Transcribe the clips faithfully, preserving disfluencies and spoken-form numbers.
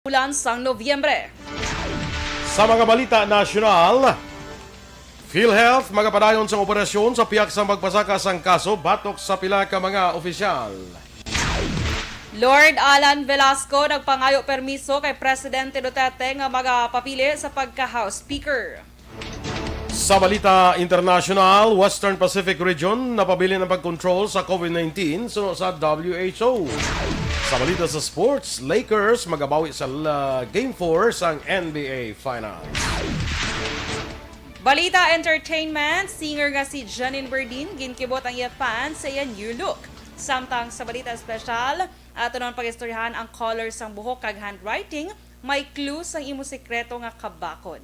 bulan sang Nobyembre. Sa mga balita nasyonal, PhilHealth magapadayon sang operasyon sa pihak sang pagpasaka sang kaso batok sa pila ka mga opisyal. Lord Alan Velasco nagpangayo permiso kay Presidente Duterte nga magapapili sa pagka-House Speaker. Sa balita internasyonal, Western Pacific Region napabilin ang pagkontrol sa COVID nineteen suno sa W H O. Sa balita sa sports, Lakers magabawi sa la-, Game four sang N B A Finals. Balita entertainment, singer nga si Janine Berdin ginkibot ang iya fans sa iya new look. Samtang sa balita espesyal, ato naman pag-istoryahan ang color sang buhok kag handwriting, may clue sang imo sekreto nga kabakod.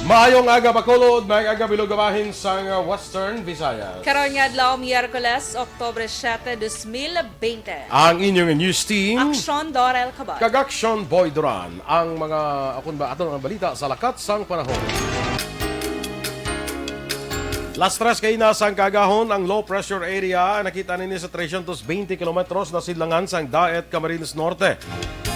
Maayong aga, Bacolod. Maayong aga, bilog nga bahin sang, uh, Western Visayas. Karon nga adlaw, Miyerkules, Oktubre siete, dos mil bente. Ang inyong news team, Aksyon Dorel Kabay kag Aksyon Boy Duran. Ang mga, akon ba, aton ang balita sa lakat sang panahon. Las tres kaina sang kaagahon, ang low pressure area nakita nini sa trescientos veinte kilometros na sidlangan sang Daet, Camarines Norte.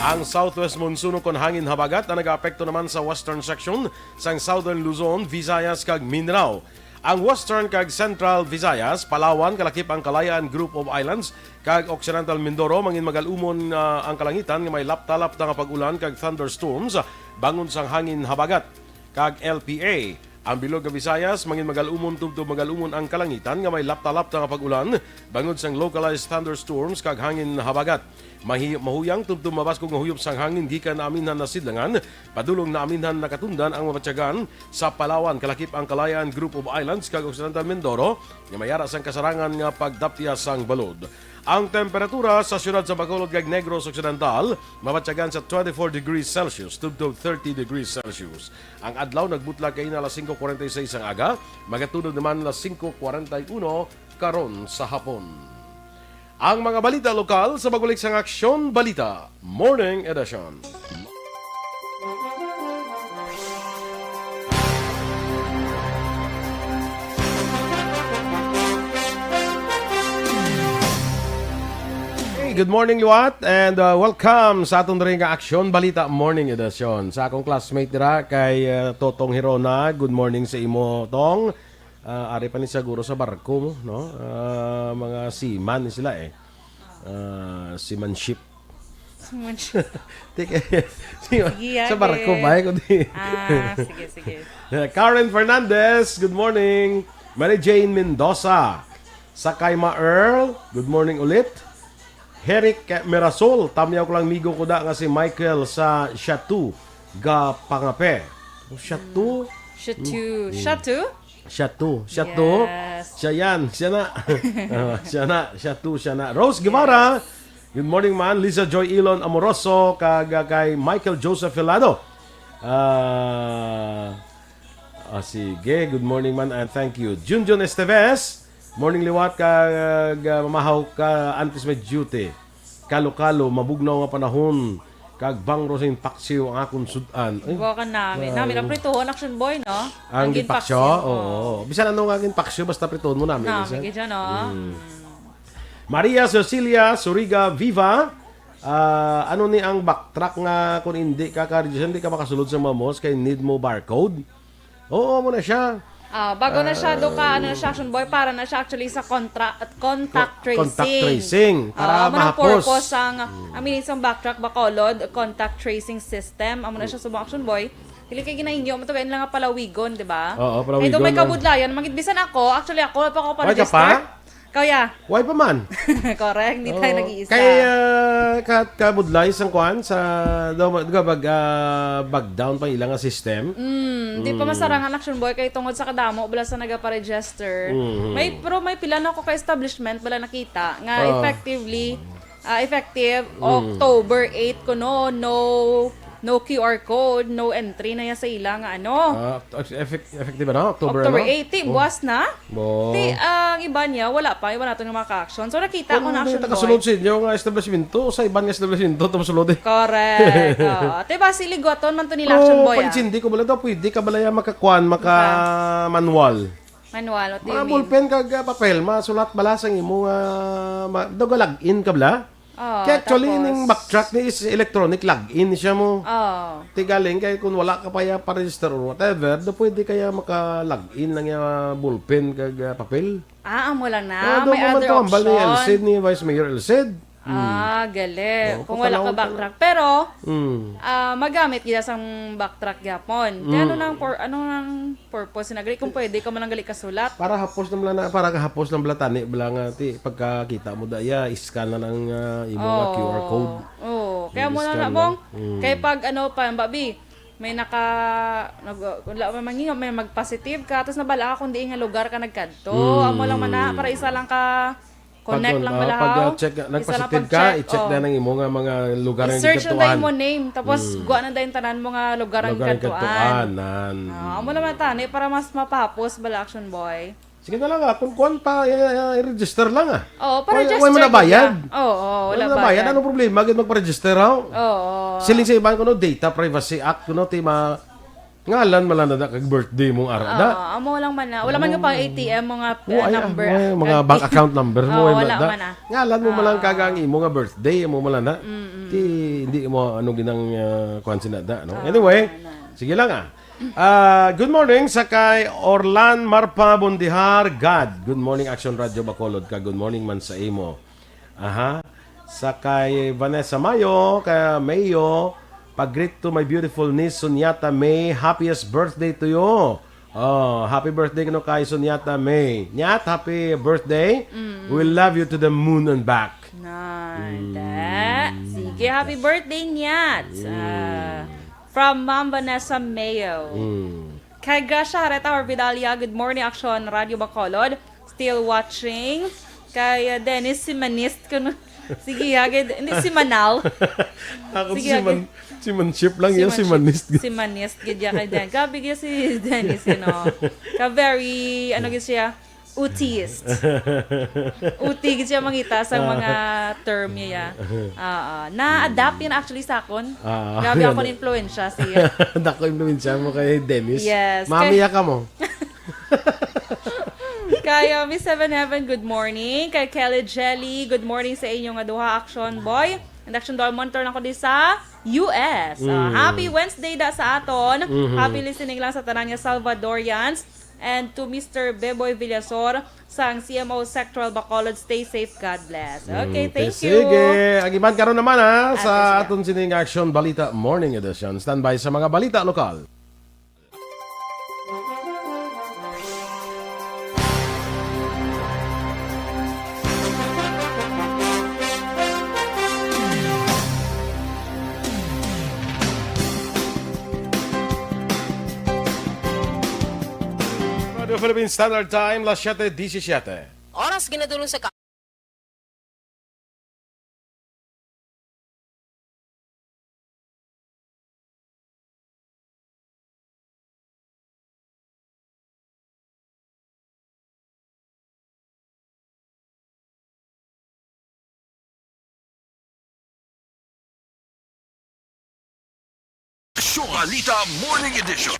Ang southwest monsoon kon hangin habagat ang nagaapekto naman sa western section sang Southern Luzon, Visayas, kag Mindanao. Ang Western kag Central Visayas, Palawan, kalakip ang Kalayaan Group of Islands, kag Occidental Mindoro, mangin magal-umon, ah, ang kalangitan nga may lapta-lapta nga pag-ulan kag thunderstorms, bangon sang hangin habagat. Kag L P A, ang bilog nga Visayas, mangin magal-umon tubtob magal-umon ang kalangitan nga may lapta-lapta nga pag-ulan, bangod sang localized thunderstorms kag hangin habagat. Mahi-, mahuyang tubtob mabaskog nga huyop sang hangin gikan naaminhan na sidlangan, padulong naaminhan nakatundan ang mabatyagan sa Palawan, kalakip ang Kalayaan Group of Islands kag Occidental Mindoro, nga may ara sang kasarangan nga pagdapya sang balod. Ang temperatura sa siyudad sa Bacolod kag Negros Occidental, mabatyagan sa twenty-four degrees Celsius tubtob thirty degrees Celsius. Ang adlaw nagbutlag kaina alas singko kwarenta y seis sang aga, magatunod naman alas singko kwarenta y uno karon sa hapon. Ang mga balita lokal sa pagbalik sang Aksyon Balita Morning Edition. Hey, good morning, liwat, and, uh, welcome sa aton diri nga Aksyon Balita Morning Edition. Sa akong classmate dira kay, uh, Totong Hirona, good morning sa imo, Tong. Ah, ari pa ni siguro sa barko mo, no? Ah, mga seaman ni sila, eh. Ah, seamanship. Seamanship. Teka, seaman-, Sige, sa barko ate, ba, eh, kundi Ah, sige, sige. Karen Fernandez, good morning. Mary Jane Mendoza, Sakaima Earl, good morning ulit. Herrick Mirasol, tamyaw ko lang, migo ko da nga si Michael sa Chateau, ga Pangape. Chateau? Chateau. Mm. Chateau? Chateau. Chateau? Yes. Siya yan. Siya na. Ah, siya na. Chateau, siya na. Rose Guevara. Yes. Good morning, man. Lisa Joy Elon Amoroso, kag, ah, kay Michael Joseph Filado. Ah, ah, sige. Good morning, man, and thank you. Junjun Esteves. Morning, liwat, kag, ah, mamahaw ka, antes may duty. Kalo-kalo, mabugnaw nga panahon, kag bangro sing paksiw ang akon sud-an. Ay, Buwakan namin. Namin ang prituhon, Action Boy, no? Ang ginpaksiw? Ginpaksiw, Oo. oo. Bisan ano nga ginpaksiw, basta prituhon mo namin, Namin, isa. gid siya, no? Mm. Mm. Maria Cecilia Suriga Viva, ah, ano ni ang backtrack nga kung hindi ka ka-register, hindi ka makasulod sa mga malls kay need mo barcode? Oo, mo na siya. Ah, bago na siya, Ah. do ka, ano na siya, Action Boy, para na siya actually sa contra-, contact Co-, contact tracing. tracing, para Ah, amo nang mahapos. purpose sang, Mm. ang meaning sang backtrack, Bacolod, contact tracing system. Amo na siya, Mm. subong Action Boy. Dili kay ginahingyo mo to, kaya lang nga palawigon, di ba? Oo, Kay do may palawigon na. kabudlayan, mangit-, bisan ako, actually, ako, wala pa ako Wala ka pa? pa-register. Kaya. Why pa man? Correct, hindi tayo Oo. nag-iisa. Kay, ah, ka-, kabudlay sang kwan sa, daw, di ba, bag, ah, bag down pa ilang nga system? Mm, di pa Mm. masarangan, Action Boy, kay tungod sa kadamo bala sa nagaparegister. Mm. May, pero may pila na ako ka establishment bala nakita nga Ah. effectively, ah, effective Mm. October eight kuno, no, no Q R code, no entry na yan sa ila nga ano. Ah, effect-, effective na, October, October ano? eight, ti, Oh. buwas na. Bo. Ti, ang iba niya, wala pa, iba nato nga mga ka-action. So, nakita ko Kung na, may Action nakasulod Boy. sa inyo nga establishmento, sa iban nga establishmento, tapos sulod eh. Correct. Oo. Ti ba, si Liguaton man to nila, Action Pero Boy, ah. pag-intindi ko, bala daw, pwede ka bala yung makakuan, Maka- maka-manual. Manual, what do you Mga mean? ballpen kag, ah, papel, masulat bala sa imo nga, ma-, daw ga log-in ka bala? Oh, Kaya actually, tapos ning backtrack ni is electronic login siya mo. Oh. Ti galing kay kung wala ka pa ya pa-register or whatever, do pwede kaya maka-login lang ya ballpen kag, ah, papel. Ah, amo lang na. Ah, do May mo man other tumambal ni option. Elcid, ni Vice Mayor Elcid. Hmm. Ah, gali. Oh, Kung wala ka papalaw ka. backtrack. Pero, Hmm. ah, magamit gid sang backtrack gyapon. Kaya ano Hmm. nang por-, ano nang purpose na gali kung pwede ka man lang gali kasulat? Para hapos na lang na, para kahapos lang bala tani bala nga ti pagkakita mo da iya, scan na lang, ah, imo nga Oh. Q R code. Oh, kaya mo na I-scan na lang. mong, Mm. kay pag ano pa, babi, may naka, nag, wala man mangingo, may mag-positive ka, tapos nabala ka kung diin nga lugar ka nagkadto. Mm. Amo lang man na, para isa lang ka connect Pag, lang ah, bala, pag, ah, haw. check, Isa lang nag-positive pag ka, check. i-check Oh. na ng imo nga mga lugar nga I-search na gikadtuan. dahil mo name, tapos Mm. guwa na dahil tanan mo nga lugar ang Lugar ang gikadtuan. gikadtuan, nan. Ah, amo naman tani para mas mapahapos bala, Action Boy. Sige na lang, ah, kung kuwan pa, i-, i-, i-register lang, ah. Oo, Wala, pa-register wala man na gid bayad. na. Oo, oo, Wala wala na bayad. bayad. Anong problema? Gid magpa-register, haw? Oo. Siling sa iban ko, no, Data Privacy Act, no, ti ma-, ngalan man lang na kag birthday mong ara, da? Oo, amo lang man na. Wala man nga pang A T M mo nga, Oh, uh, ay, ah, number, ay, ah, mga kag bank account number mo, Oo, ay, wala da? man na. Ngalan mo man lang Ah. kag ang imo nga birthday, amo man lang na. Mm-mm. Ti, hindi mo ano ginang, ah, kuwan sina da, no? Ah, Anyway, na. sige lang, ah. Ah, good morning sa kay Orlan Marpa Bondihar. God, good morning, Action Radio Bacolod, ka good morning man sa imo. Aha. Sa kay Vanessa Mayo, kay Mayo, pag-greet to my beautiful niece, Sunyata May. Happiest birthday to you. Oh, happy birthday kuno kay Sunyata May. Nyat, happy birthday. Mm. We love you to the moon and back. Nanda. Mm. Sige, happy birthday, Nyat. Mm. Ah, from Ma'am Vanessa Mayo. Mm. Kay Gracia Hareta Orvidalia, good morning, Action Radio Bacolod. Still watching. Kay, uh, Dennis Simanist, kuno. Sige, agad. Hindi, Simanal. Ako Sige, si Man-, agad. si Manship lang, yun, si Manship. Simanist. Simanist, gid ya kay Den-, grabe gid si Dennis, you know. Ka very, ano gid siya, utist. Uti gid siya mangita sa Ah. mga term niya. Oo. Na-adapt yun actually sa akon. Ah, Grabe yan. Akon influensya siya. Dako influensya mo kay Dennis. Yes. Mami Kay ya ka mo. Kay, uh, Miss Seven Heaven, good morning. Kay Kelly Jelly, good morning sa inyo nga duha, Action Boy. And Action Doll, monitor lang ko di sa U S. Uh, Mm. happy Wednesday da sa aton. Mhm. Happy listening lang sa tanan nga Salvadorians. And to Mister Beboy Villasor sang C M O Sectoral Bacolod, stay safe, God bless. Okay, Mm, thank you. Sige. Ang iban karon naman, ha, Ah, sa sige. aton sining Action Balita Morning Edition. Standby sa mga balita lokal. Radio Philippine Standard Time, las siete diecisiete. Oras ginadulong sa ka- Show Balita Morning Edition.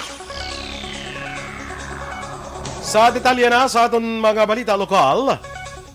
Sa detalye na sa aton mga balita lokal,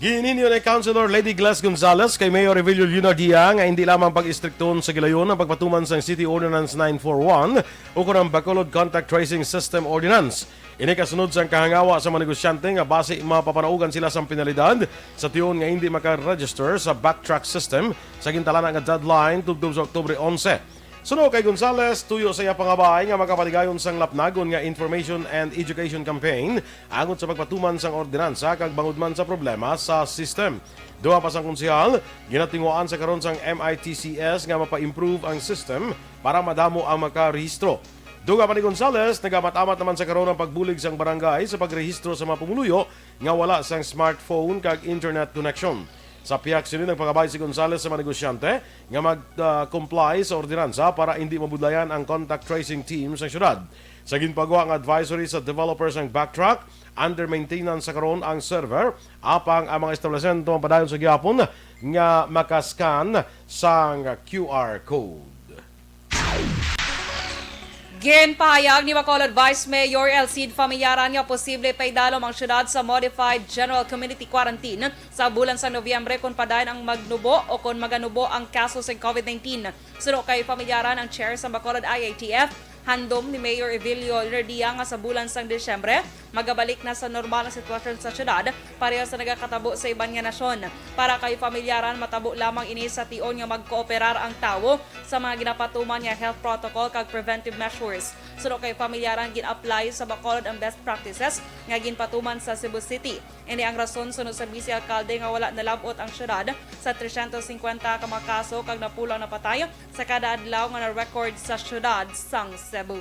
gininyo ni Councilor Lady Gladys Gonzalez kay Mayor Revelio Leonardia nga hindi lamang pag-istrikton sa gilayon ang pagpatuman sang City Ordinance nine four one ukon ang Bacolod Contact Tracing System Ordinance. Ini kasunod sang kahangawa sa mga negosyante nga basi mapapanaugan sila sang penalidad sa tion nga hindi maka-register sa backtrack system sa gintalana nga deadline tubtob sa Oktubre onse. Suno kay Gonzales, tuyo sa iya pangabay nga makapaligayon sang lapnagon nga information and education campaign angot sa pagpatuman sang ordinansa kag bangod man sa problema sa system. Duha pa sang konsehal, ginatinguhaan sa karon sang M I T C S nga mapa-improve ang system para madamo ang makarehistro. Dugang pa ni Gonzales, nagamat-amat naman sa karon ang pagbulig sang barangay sa pagrehistro sa mga pumuluyo nga wala sang smartphone kag internet connection. Sa pihak sini, nagpakabay si Gonzales sa mga negosyante nga mag, ah, comply sa ordinansa para hindi mabudlayan ang contact tracing team sa syudad. Sa ginpagawa nga advisory sa developers ang backtrack, under maintenance sa karon ang server, apang ang mga establisemento mapadayon sa gihapon nga makascan sang Q R code. Ginpahayag ni Bacolod Vice Mayor Elcid Familyaran nga posible pa idalom ang syudad sa modified general community quarantine sa bulan sa Nobyembre kon padayon ang magnubo o kon maganubo ang kaso sa covid nineteen. Suno kay Familyaran, ang chair sa Bacolod I A T F, handom ni Mayor Evilio Redia nga sa bulan sang Disyembre magabalik na sa normal ang sitwasyon sa syudad, pareho sa nagakatabo sa iban nga nasyon. Para kay Familyaran, matabo lamang ini sa tion nga magkooperar ang tawo sa mga ginapatuman nga health protocol kag preventive measures. Suno kay Familyaran, gin-apply sa Bacolod ang best practices nga ginpatuman sa Cebu City. Ini ang rason, suno sa Vice Alcalde, nga wala nalab-ot ang syudad sa trescientos cincuenta ka mga kaso kag napulo ang napatay sa kada adlaw nga na-record sa syudad sang Cebu.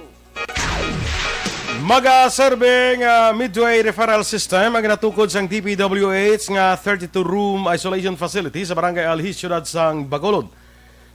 Magaserbe nga Midway Referral System ang ginatukod sang D P W H nga thirty-two room isolation facility sa Barangay Alhis, siyudad sang Bacolod.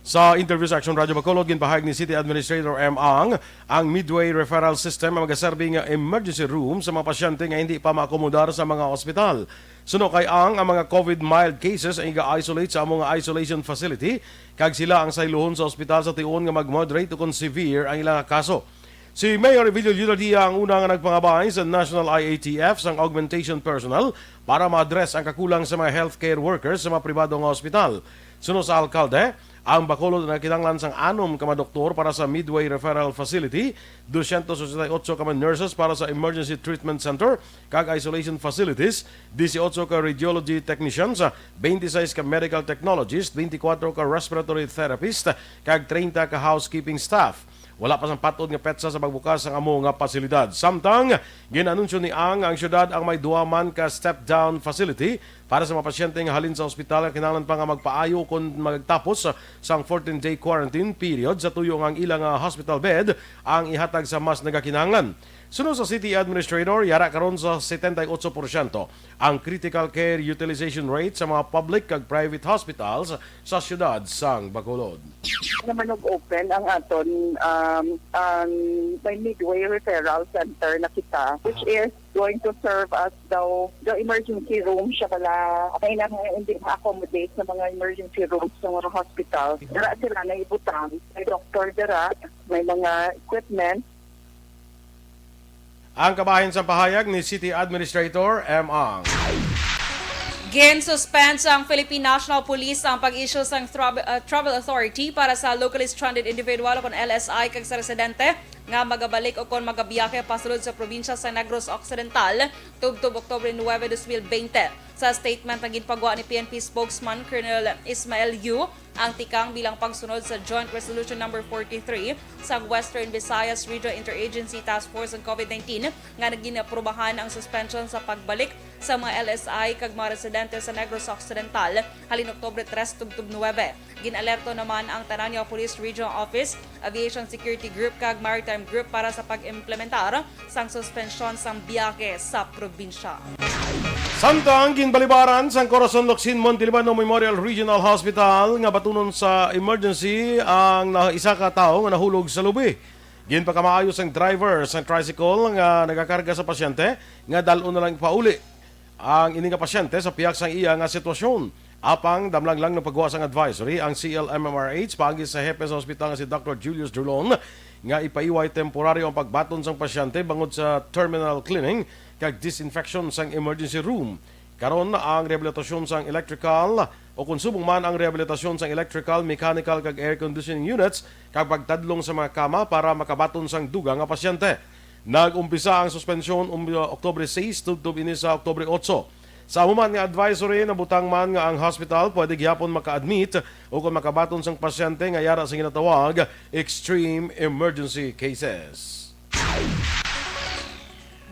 Sa interview sa Action Radio Bacolod, ginpahayag ni City Administrator M. Ang, ang Midway Referral System ang magaserbe nga emergency room sa mga pasyente nga hindi pa maakomodar sa mga ospital. Suno kay Ang, ang mga covid mild cases ang iga-isolate sa amo nga isolation facility, kag sila ang saylohon sa ospital sa tion nga mag-moderate o kon severe ang ilang kaso. Si Mayor Evilio Lilardia ang una nga nagpangabay sa National I A T F sang augmentation personnel para ma-address ang kakulang sa mga healthcare workers sa mga pribado nga ospital. Suno sa alkalde, ang Bacolod nagkinahanglan sang anom ka mga doktor para sa Midway Referral Facility, dosyentos ochenta y ocho ka mga nurses para sa Emergency Treatment Center kag isolation facilities, dieciocho ka radiology technicians, twenty-six ka medical technologists, twenty-four ka respiratory therapist, kag treinta ka housekeeping staff. Wala pa sang patod nga petsa sa pagbukas sang amo nga pasilidad. Samtang, gin-anunsyo ni Ang nga ang syudad ang may duha man ka step-down facility para sa mga pasyente nga halin sa ospital nga kinahanglan pa nga magpaayo kon magtapos sang fourteen-day quarantine period sa tuyo nga ang ila nga hospital bed ang ihatag sa mas nagakinahanglan. Suno sa City Administrator, yara karon sa setenta y ocho porsyento ang critical care utilization rate sa mga public kag private hospitals sa siyudad sang Bacolod. Naman og open ang aton um, ang may Midway Referral Center na kita, which is going to serve as daw the emergency room siya pala. May na mga hindi ma-accommodate sa mga emergency rooms sa mga hospital. Dira sila na ibutang. May doctor dira, may mga equipment. Ang kabahin sa pahayag ni City Administrator M. Ang. Gin-suspend sang Philippine National Police ang pag-issue sang travel, uh, travel authority para sa locally stranded individual o kon L S I kag sa residente nga magabalik o kon magabiyahe pasulod sa probinsya sa Negros Occidental tubtob Oktubre nuebe, dos mil bente. Sa statement nga ginpagwa ni P N P spokesman Colonel Ismael Yu, ang tikang bilang pagsunod sa Joint Resolution Number forty-three sa Western Visayas Regional Interagency Task Force on covid nineteen nga naginaprobahan ang suspension sa pagbalik sa mga L S I kag mga residente sa Negros Occidental halin Oktubre tres tubtob nuebe. Gin-alerto naman ang Tanauan Police Regional Office, Aviation Security Group kag Maritime Group para sa pag-implementar sang suspensyon sang biyahe sa probinsya. Samtang ginbalibaran sang Corazon Locsin Montelibano Memorial Regional Hospital nga batunon sa emergency ang na-, isa ka tawo nga nahulog sa lubi. Ginpakamaayo sang driver sang tricycle nga nagakarga sa pasyente nga dal-on na lang pauli ang ini nga pasyente sa pihak sang iya nga sitwasyon. Apang damlang lang nagpagawa sang advisory ang C L M M R H paagi sa hepe sa ospital nga si Doctor Julius Drilon nga ipaiway temporaryo ang pagbaton sang pasyente bangod sa terminal cleaning kag disinfection sang emergency room. Karon, ang rehabilitasyon sang electrical o kon subong man ang rehabilitasyon sang electrical, mechanical kag air conditioning units kag pagtadlong sa mga kama para makabaton sang dugang nga pasyente. Nag-umpisa ang suspensyon um, Oktubre sais tubtob ini sa Oktubre otso. Sa amo man nga advisory, nabutang man nga ang hospital pwede gihapon maka-admit o kon makabaton sang pasyente nga yara sa ginatawag extreme emergency cases.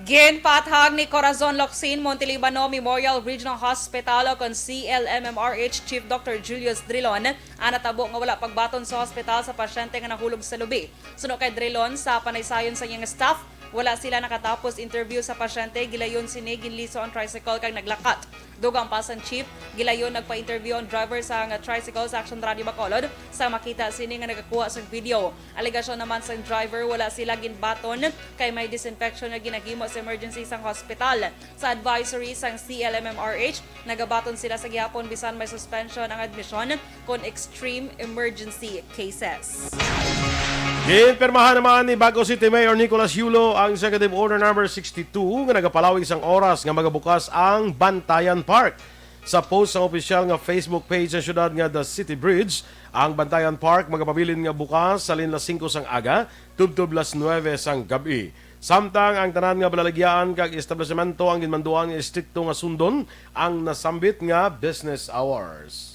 Ginpaathag ni Corazon Locsin Montelibano Memorial Regional Hospital o kon C L M M R H Chief Doctor Julius Drilon ang natabo nga wala pagbaton sa hospital sa pasyente nga nahulog sa lubi. Suno kay Drilon, sa panaysayon sa iyang staff, wala sila nakatapos interview sa pasyente, gilayon sini, ginliso ang tricycle kag naglakat. Dugang pa sang chief, gilayon nagpa-interview ang driver sa nga tricycle sa Action Radio Bacolod sa makita sini nga nagakuha sang video. Alegasyon naman sang driver, wala sila ginbaton kay may disinfection nga ginahimo sa emergency sang hospital. Sa advisory sang C L M M R H, nagabaton sila sa gihapon bisan may suspension ang admisyon kon extreme emergency cases. Ginpirmahan naman ni Bago City Mayor Nicolas Yulo ang Executive Order Number sixty-two nga nagapalawig sang oras nga magabukas ang Bantayan Park. Sa post sang opisyal nga Facebook page sa siyudad nga The City Bridge, ang Bantayan Park magapabilin nga bukas sa linlas singko sang aga tubtob las nuebe sang gab-i. Samtang ang tanan nga balaligyaan kag establisemento ang ginmanduan nga estrikto nga sundon ang nasambit nga business hours.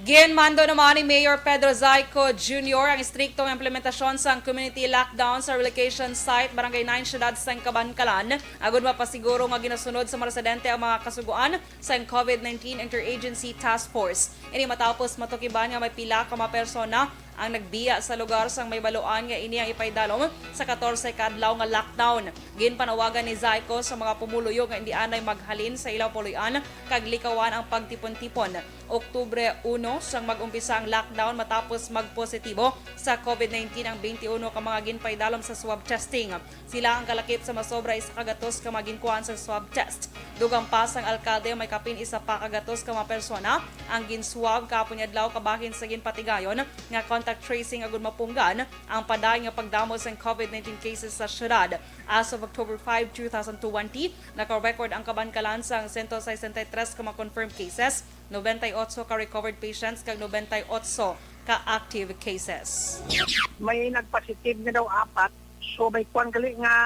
Ginmando naman ni Mayor Pedro Zayco Junior ang estriktong implementasyon sang community lockdown sa relocation site Barangay nine Siyudad sang Kabankalan, agud mapasiguro nga ginasunod sa mga residente ang mga kasugoan sang COVID nineteen Interagency Task Force. Ini matapos matukiban nga may pila ka mga persona ang nagbiya sa lugar sang may baluan nga ini ang ipaidalom sa katorse ka adlaw nga lockdown. Ginpanawagan ni Zayco sa mga pumuluyo nga indi anay maghalin sa ilang puloy-an kag likawan ang pagtipon-tipon. Oktubre uno sang mag-umpisa ang lockdown matapos magpositibo sa COVID nineteen ang twenty-uno ka mga ginpaidalom sa swab testing. Sila ang kalakip sa masobra isa ka gatos ka mga ginkuhaan sa swab test. Dugang pa sang alkalde, may kapin isa pa ka gatos ka mga persona ang ginswab kahapon nga adlaw kabahin sa ginpatigayon nga contact tracing agud mapunggan ang padayon nga pagdamo sang COVID nineteen cases sa syudad. As of October five, two thousand twenty, naka-record ang Kabankalan sang sento sesenta y tres ka mga confirmed cases, noventa y ocho ka recovered patients, kag noventa y ocho ka active cases. May nagpositive nga daw apat. So, may kwan gali nga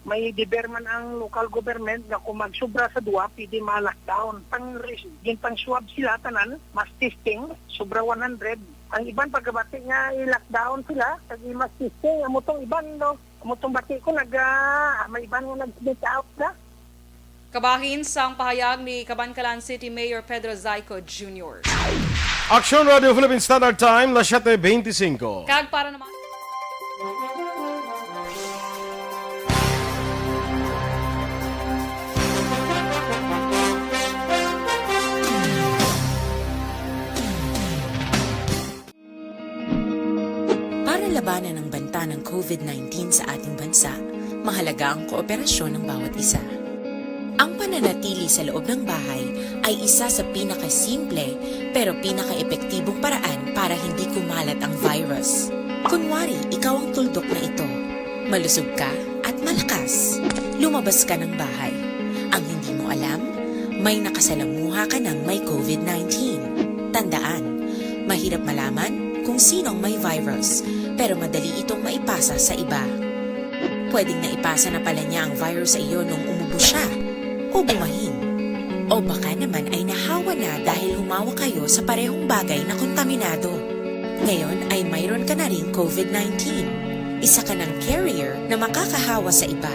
may deber man ang local government nga kung magsubra sa duwa, pwede ma-lockdown. Pang, ginpang-swab sila tanan, mass testing, sobra one hundred. Ang iban pagkabati nga i-lockdown sila, kag i-mass testing, amo tong iban, no? Amo tong bati ko, nag, ah, may iban nga nag-sneak out na. Kabahin sang pahayag ni Kabankalan City Mayor Pedro Zayco Junior. Action Radio Philippine Standard Time, las siete veinticinco. Kag para naman Para labanan ang banta ng COVID nineteen sa ating bansa, mahalaga ang kooperasyon ng bawat isa. Ang pananatili sa loob ng bahay ay isa sa pinakasimple pero pinakaepektibong paraan para hindi kumalat ang virus. Kunwari, ikaw ang tuldok na ito. Malusog ka at malakas. Lumabas ka ng bahay. Ang hindi mo alam, may nakasalamuha ka ng may COVID nineteen. Tandaan, mahirap malaman kung sino ang may virus, pero madali itong maipasa sa iba. Pwedeng naipasa na pala niya ang virus sa iyo nung umubo siya o bumahin. O baka naman ay nahawa na dahil humawa kayo sa parehong bagay na kontaminado. Ngayon ay mayroon ka na ring COVID nineteen. Isa ka ng carrier na makakahawa sa iba.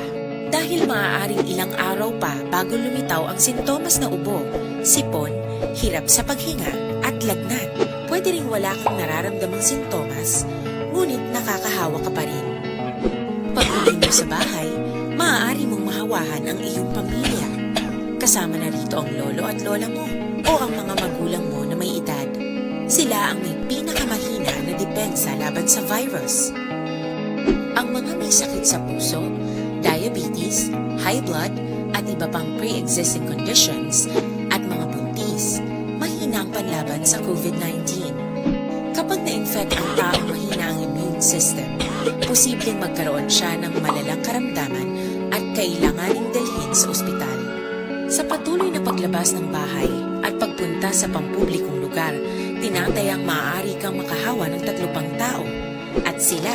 Dahil maaaring ilang araw pa bago lumitaw ang sintomas na ubo, sipon, hirap sa paghinga, at lagnat. Pwede ring wala kang nararamdamang sintomas, ngunit nakakahawa ka pa rin. Pag-uwi mo sa bahay, maaari mong mahawahan ang iyong pamilya. Kasama na rito ang lolo at lola mo o ang mga magulang mo na may edad. Sila ang may pinakamahina na depensa laban sa virus. Ang mga may sakit sa puso, diabetes, high blood, at iba pang pre-existing conditions, at mga buntis, mahina ang panlaban sa COVID nineteen. Kapag na-infect ang taong mahina ang immune system, posibleng magkaroon siya ng malalang karamdaman at kailanganing dalhin sa ospital. Sa patuloy na paglabas ng bahay at pagpunta sa pampublikong lugar, tinatayang maaari kang makahawa ng tatlo pang tao, at sila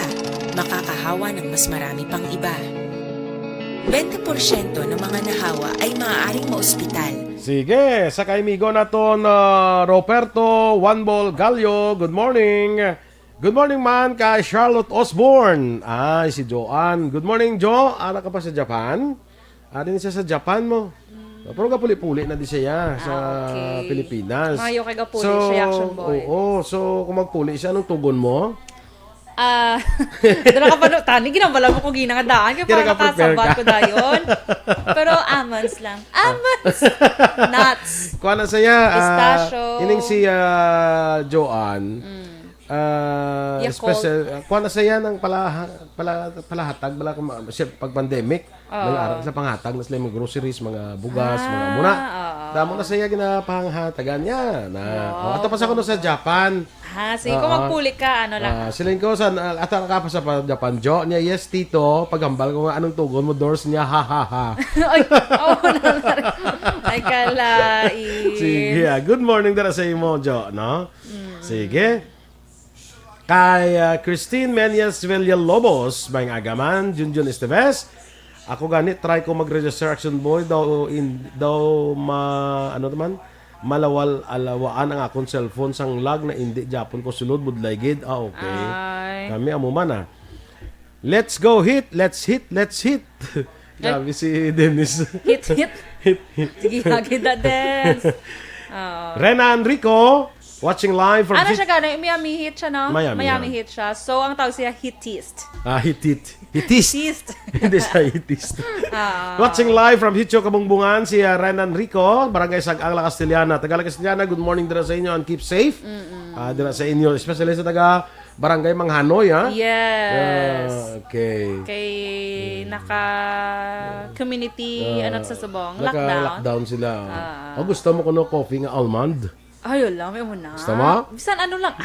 makakahawa ng mas marami pang iba. Bente porsyento ng mga nahawa ay maaaring maospital. Sige, sa kaamigo naton, ah, Roberto Wanbol Gallo, good morning. Good morning man kay Charlotte Osborne. Ay, si Joanne. Good morning, Jo. Ara ka pa sa Japan? Ari ni siya sa Japan mo. Pero gapuli-puli na di siya sa Ah, okay. Pilipinas. Mayo kay gapuli So, siya, Action Boy. Oo, so kung magpuli siya, anong tugon mo? Ah, doon ka pa, tani, ginambala mo kung ginangadaan. Kaya Kaya parang naka-prepare nakasabat ka. ko dayon. Pero almonds lang. Almonds! Nuts! Kuha na saya. Ah, Pistachio. Ining si ah, Joanne. Mm. Ah, Yakult. Special. Ah, kuha na saya ng palaha, pala, palahatag. Bala kung ma- siya, pag pandemic, Oo. May ara sa panghatag na sila mga groceries, mga bugas, Ah, mga muna. Oo. Damo na saya ginapanghatag niya. Na, Wow. Oh, ato pa sa kuno sa Japan. Ah, sige, kung Oo. magpuli ka, ano lang. Ah, siling ko, san, ah, ata ka pa sa pa-, Japan, Jo? Niya, "Yes, tito." Paghambal ko nga, "Anong tugon mo, Dors?" Niya, "Ha, ha, ha." Ay, oo, na, na. Ay, kalait. Sige, ah, good morning dira sa imo, Jo, no? Mm. Sige. Kay, ah, Christine Menyes Villalobos, may agaman, Junjun Esteves. Ako gani, try ko mag-register, Action Boy, daw, in, daw ma-, ano naman? Malawal-alawaan ang akon cellphone sang lag na indi gyapon ko sulod, budlay gid. Ah, okay. Ay. Kami amo man, ah. Let's go hit, let's hit, let's hit. Ay. Grabe si Dennis. Hit, hit. Hit, hit. Sige, hagid na dance. Oo. Rena Enrico, watching live from Ano Hit- siya gani? Miami Heat siya, no? Miami, Miami yeah. Heat siya. So, ang tawag siya hitist. Ah, hitit. Hitist. Hitist. Hindi siya hitist. Ah. Watching live from Hitio Kabungbungan, si, ah, Renan Rico, Barangay Sag-ang, La Castellana. Taga La Castellana, good morning dira sa inyo and keep safe. Mm-mm. Ah, dira sa inyo, especially sa taga Barangay Manghanoy, ha? Yes. Ah, okay. Kay naka community, Ah, ano, sa subong, lockdown. Naka-lockdown sila. Ah. O, gusto mo kuno coffee nga almond? Ay, wala, may muna. Gusto mo? Bisan ano lang.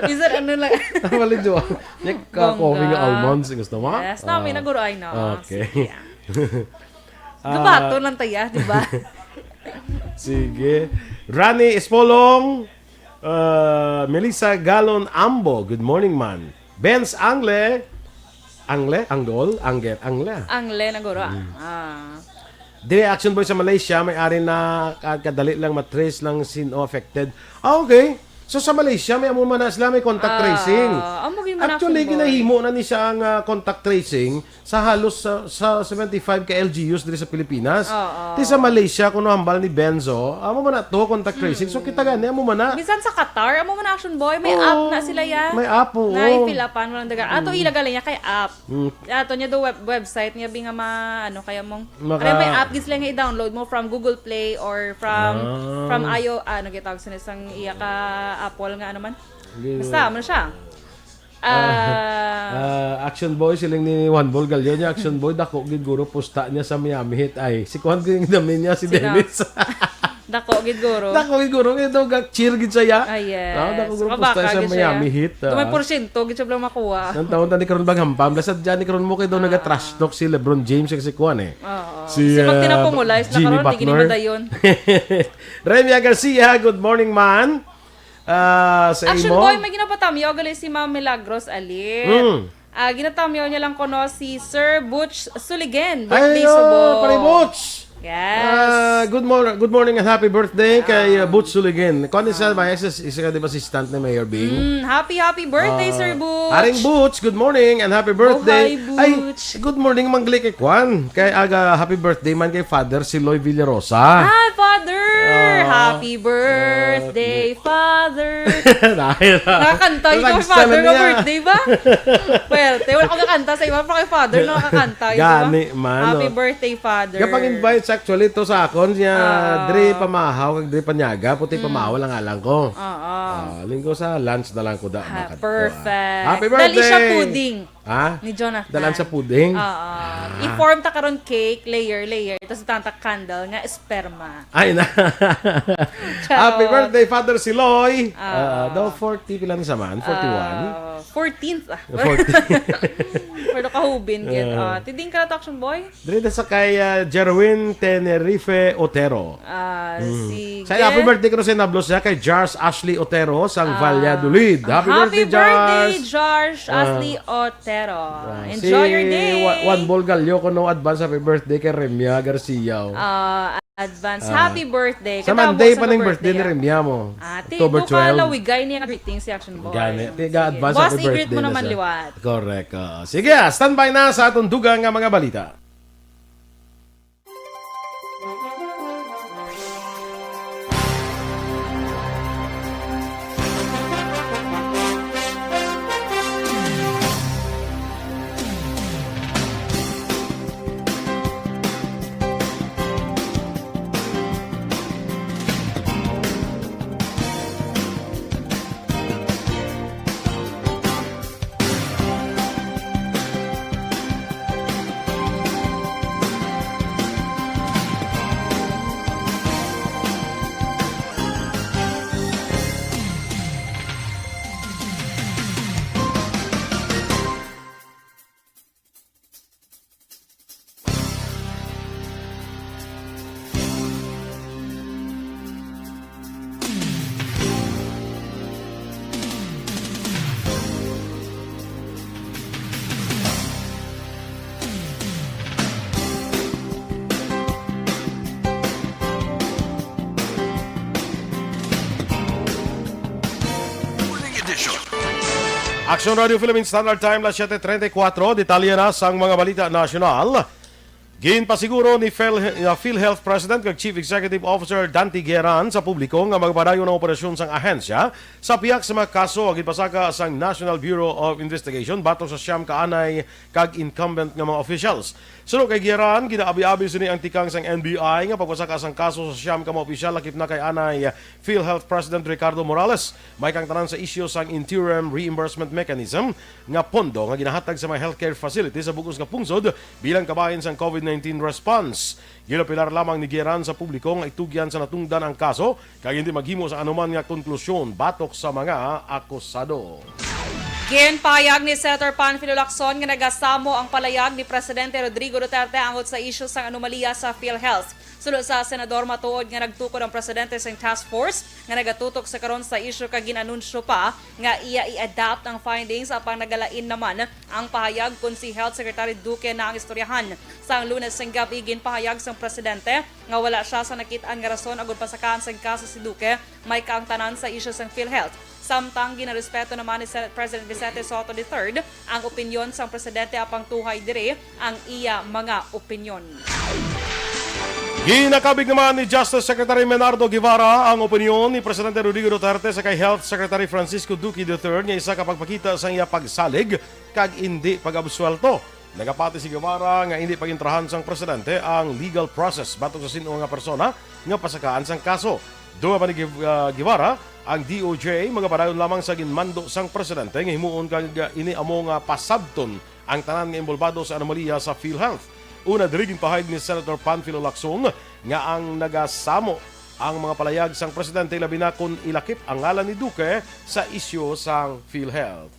Bisan ano lang. Tama lang, Jo. Nya ka Bongga. Coffee nga almonds, gusto mo? Yes, nami Ah. na guro ay na. Okay. Sige, ah. Ah. Gabato lang taya, di ba? Sige. Rani Espolong, uh, Melissa Galon Ambo, good morning, man. Benz Angle, Angle? Anggol? Angle? Angle? Angle na guro, ah. Mm. Ah. Diri, Action Boy, sa Malaysia, may ari na ka-, kadali lang matrace lang sino affected. Ah, okay. So, sa Malaysia, may amo man na sila, may contact Ah, tracing. amo gid man Actually, Action Boy. ginahimo na ni siya ang, ah, contact tracing sa halos sa, sa seventy-five ka L G Us diri sa Pilipinas. Oo. Ti sa Malaysia, kuno hambal ni Benzo, amo man na to, contact tracing. So, Mm. kita gani, amo man na. Bisan sa Qatar, amo man na Action Boy, may Oo. app na sila ya. May app, oo. Na i-fill upan mo lang daga. Ato Mm. ila gali niya kay app. Mm. Ato niya do web-, website niya bi nga ma-, ano, kaya mong, Maka- kaya may app gid sila nga i-download mo from Google Play or from, Ah. from I O, ah, ano gitawag sa isang iya ka Apple nga ano man. Gid. Basta, amo na siya. Ah. Ah, ah, Action Boy, siling ni Juan Bol Gallo niya, Action Boy, dako gid guro pusta niya sa Miami Heat. Ay, si Kuan gid ang dami niya, si Sino? Dennis. Dako gid guro. Dako gid guro, kaya daw ga-cheer gid siya. Ah, yes. Ah, dako guro Kabaka pusta sa gid siya. Miami Heat, ah. Gamay porsyento gid siya lang makuha. Nang taon tani karon bang hampam, lasad dyan ni karon mo kay daw Ah. naga-trash talk si LeBron James kasi kuan eh. Oo. Si, Si Martina ah, Pumulay, sila Jimmy karon, di gid Butler. Madayon. Remia Garcia, good morning, man. Ah, sa Action imo? Boy, may ginapatamyaw gali si Ma'am Milagros Ali. Mm. Ah, ginatamyaw niya lang kuno si Sir Butch Suligen. Birthday Ay, oh, subong. Pare Butch. Yes. Ah, good mor-, good morning and happy birthday kay, uh, Ah. Butch Suligen. Kuan ni siya, Ah. ba, isa, isa ka, di ba, assistant ni Mayor Bing? Mm, happy, happy birthday, Ah, Sir Butch. Haring Butch, good morning and happy birthday. Buhay, Butch. Ay, good morning, Manggli, kay Kwan. Kay aga, happy birthday man kay Father Siloy Villarosa. Ah, Father! Ah. Happy birthday, Ah. Father! Dahil, Nakakanta yung Nag-style Father nga niya. birthday ba? Pwerte, wala ko nakakanta sa iba, pero kay Father nakakanta yung iba. Gani man, Happy oh. birthday, Father. Kapag invite sa actually to sa akon, siya Ah. Dre Pamahaw, kag Dre Panyaga, puti Mm. Pamahaw lang alang ko. Oo. Ah, linggo sa lunch na lang ko da, Ah, makadto, ah. perfect. Happy Dali siya birthday! pudding. Ha? Ni Jonathan. Dalan sa pudding? Oo. Ah. I-form ta karon cake, layer, layer. Tapos itanta candle nga esperma. Ay, na. Charot. Happy birthday, Father Siloy. Ah. Ah, daw forty, pila na sa man? Forty-one? Ah, fourteenth. Ah. Forty. Pero kahubin, gid. Ah. Ah, tiding ka na to, Action Boy? Diri na sa kay, ah, Jerwin Tenerife Otero. Ah, Mm. sige. Sa happy birthday ko na sa nablos niya kay Jars Ashley Otero sang Ah. Valladolid. Happy Happy birthday, birthday, Jars. Jars Ah. Ashley Otero. Ah, Enjoy si your day. Wa-, Juan Bolgallo ko no advance happy birthday kay Remia Garcia. Ah, advance Ah. happy birthday. Sa Katabo Monday sa pa ning birthday birthday, ni ah. Remia mo. Ah, ti, October do ka twelve. lawigay niya greeting si Action Boy. Gani. Ti, ga-advance Sige. Boss, happy i-greet birthday mo na naman siya. liwat. Correct. Ah, sige, ah, standby na sa atong dugang nga mga balita. Action Radio Philippines Standard Time, las siete treinta y cuatro. Detalye na sang mga balita nasyonal. Ginpasiguro ni Phil, uh, PhilHealth President kag Chief Executive Officer Dante Guiaran sa publiko nga magapadayon ang operasyon sang ahensya sa pihak sa mga kaso nga ginpasaka sang National Bureau of Investigation batok sa siyam ka anay kag incumbent nga mga officials. Suno kay Guiaran, ginaabi-abi sini ang tikang sang N B I nga pagpasaka sang kaso sa siyam ka mga opisyal lakip na kay anay PhilHealth President Ricardo Morales. May kang tanan sa isyu sang interim reimbursement mechanism nga pondo nga ginahatag sa mga healthcare facility sa bug-os nga pungsod bilang kabahin sang covid nineteen response. Ginapilar lamang ni Guiaran sa publiko nga itugyan sa natungdan ang kaso kag hindi maghimo sa anuman nga konklusyon batok sa mga akusado. Ginpahayag ni Senator Panfilo Lacson nga nagasamo ang palayag ni Presidente Rodrigo Duterte angot sa isyu sang anomalya sa PhilHealth. Suno sa senador, matuod nga nagtukod ang presidente sang task force nga nagatutok sa karon sa isyu kag gin-anunsyo pa nga iya i-adapt ang findings, apang nagalain naman ang pahayag kon si Health Secretary Duque na ang istoryahan. Sang Lunes sang gabi, ginpahayag sang presidente nga wala sia sa nakit-an nga rason agud pasakaan sang kaso si Duque, may kaangtanan sa isyu sang PhilHealth. Samtang ginarespeto naman ni Senate President Vicente Sotto the third ang opinyon sang presidente, apang tuhay diri ang iya mga opinyon. Ginakabig naman ni Justice Secretary Menardo Guevara ang opinyon ni Presidente Rodrigo Duterte sa kay Health Secretary Francisco Duque the third nga isa ka pagpakita sang iya pagsalig kag indi pag-absuwelto. Nagapati si Guevara nga indi pagintrahan sang presidente ang legal process batok sa sin-o nga persona nga pasakaan sang kaso. Dungan pa ni Guev-, ah, Guevara, ang D O J magapadayon lamang sa ginmando sang presidente nga himuon kag, ah, ini amo nga pasabton ang tanan nga inbolbado sa anomalya sa PhilHealth. Una diri, ginpahayag ni Senator Panfilo Lacson nga ang nagasamo ang mga palayag sang presidente, labi na kon ilakip ang ngalan ni Duque sa isyu sang PhilHealth.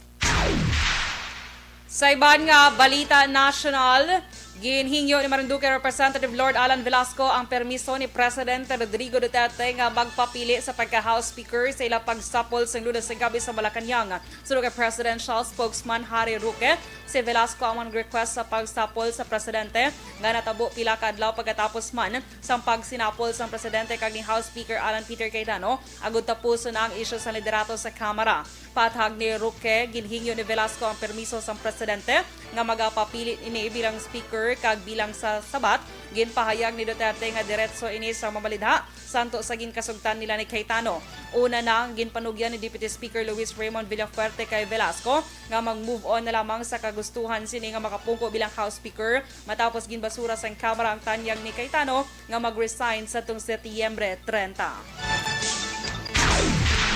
Sa iban nga balita nasyonal, ginhingyo ni Marinduque Representative Lord Alan Velasco ang permiso ni Presidente Rodrigo Duterte nga magpapili sa pagka-House Speaker sa ila pagsapol sang Lunes sa gabi sa Malacañang. Suno kay presidential spokesman Harry Roque, si Velasco ang nag-request sa pagsapol sa presidente nga natabo pila ka adlaw pagkatapos man sang pagsinapol sang presidente kag ni House Speaker Alan Peter Cayetano agud tapuson na ang isyu sa liderato sa Kamara. Paathag ni Roque, ginhingyo ni Velasco ang permiso sang presidente nga magapapili ini bilang speaker, kag bilang sa sabat, ginpahayag ni Duterte nga diretso ini sa mamalidha santo sa ginkasugtan nila ni Cayetano. Una na ang ginpanugyan ni Deputy Speaker Luis Raymond Villafuerte kay Velasco nga mag-move on na lamang sa kagustuhan sini nga makapungko bilang House Speaker, matapos ginbasura sang Kamara ang tanyag ni Cayetano nga mag-resign sadtong Setyembre treinta.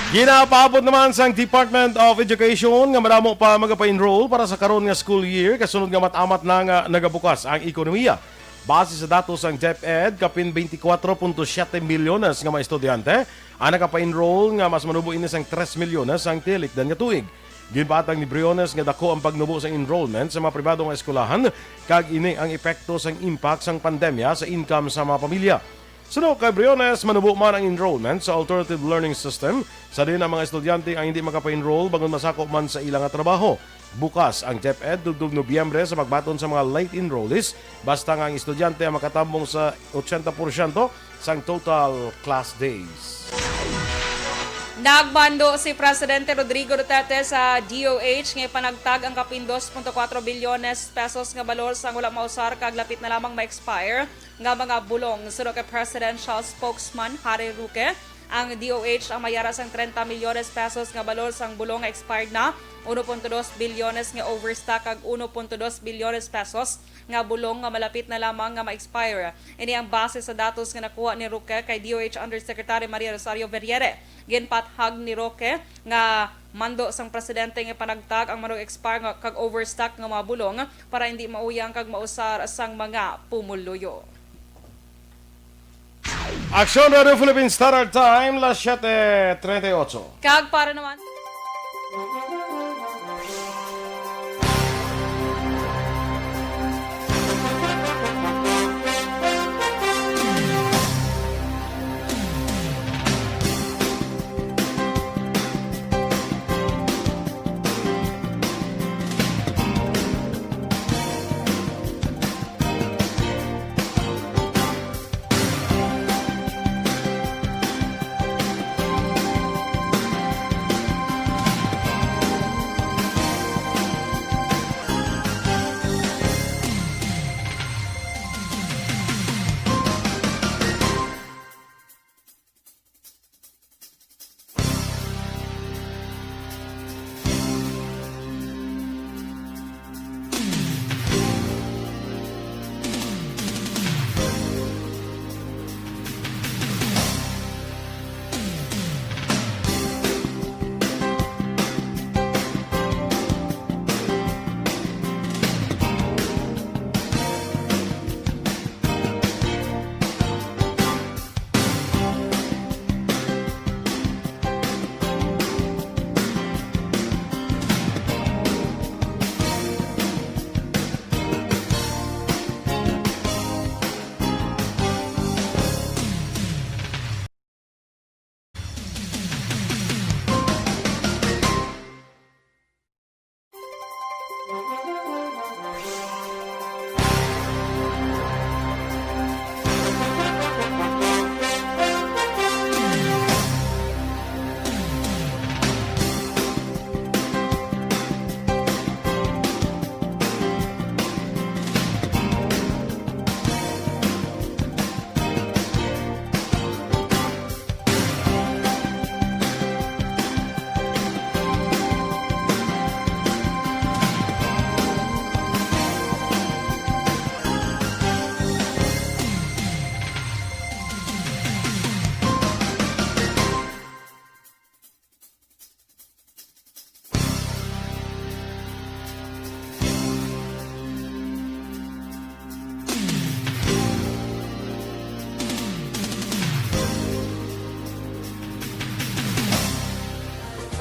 Ginapaabot naman sang Department of Education nga madamo pa magapa-enroll para sa karon nga school year, kasunod nga mat-amat na nga nagabukas ang ekonomiya. Base sa datos sang DepEd, kapin twenty-four point seven milyones nga mga estudyante ang nakapa-enroll, nga mas manubo ini sang tres milyones sang tinikdan nga tuig. Ginpatag ni Briones nga dako ang pagnubo sang enrollment sa mga pribado nga eskwelahan, kag ini ang epekto sang impact sang pandemya sa income sa mga pamilya. Suno kay Briones, manubo man ang enrollment sa alternative learning system, sa diin ang mga estudyante ang hindi makapa-enroll bangod masakop man sa ila nga trabaho. Bukas ang DepEd tubtob Nobyembre sa pagbaton sa mga late enrollees, basta nga ang estudyante ang makatambong sa ochenta porsyento sang total class days. Nagmando si Presidente Rodrigo Duterte sa D O H nga ipanagtag ang kapin dos punto kuwatro bilyones pesos nga balor sang wala mausar kag lapit na lamang ma-expire nga mga bulong. Suno kay Presidential Spokesman Harry Roque, ang D O H ang mayara sang treinta milyones pesos nga balor sang bulong nga expired na, uno punto dos bilyones nga overstock, kag uno punto dos bilyones pesos nga bulong nga malapit na lamang nga ma-expire. Ini ang base sa datos nga nakuha ni Roque kay D O H Undersecretary Maria Rosario Vergeire. Ginpaathag ni Roque nga mando sang presidente nga ipanagtag ang mga nag-expire nga kag overstock nga mga bulong para hindi mauyang kag mausar sang mga pumuluyo. Aksyon Radio Philippine Standard Time, las siete treinta y ocho. Kag para naman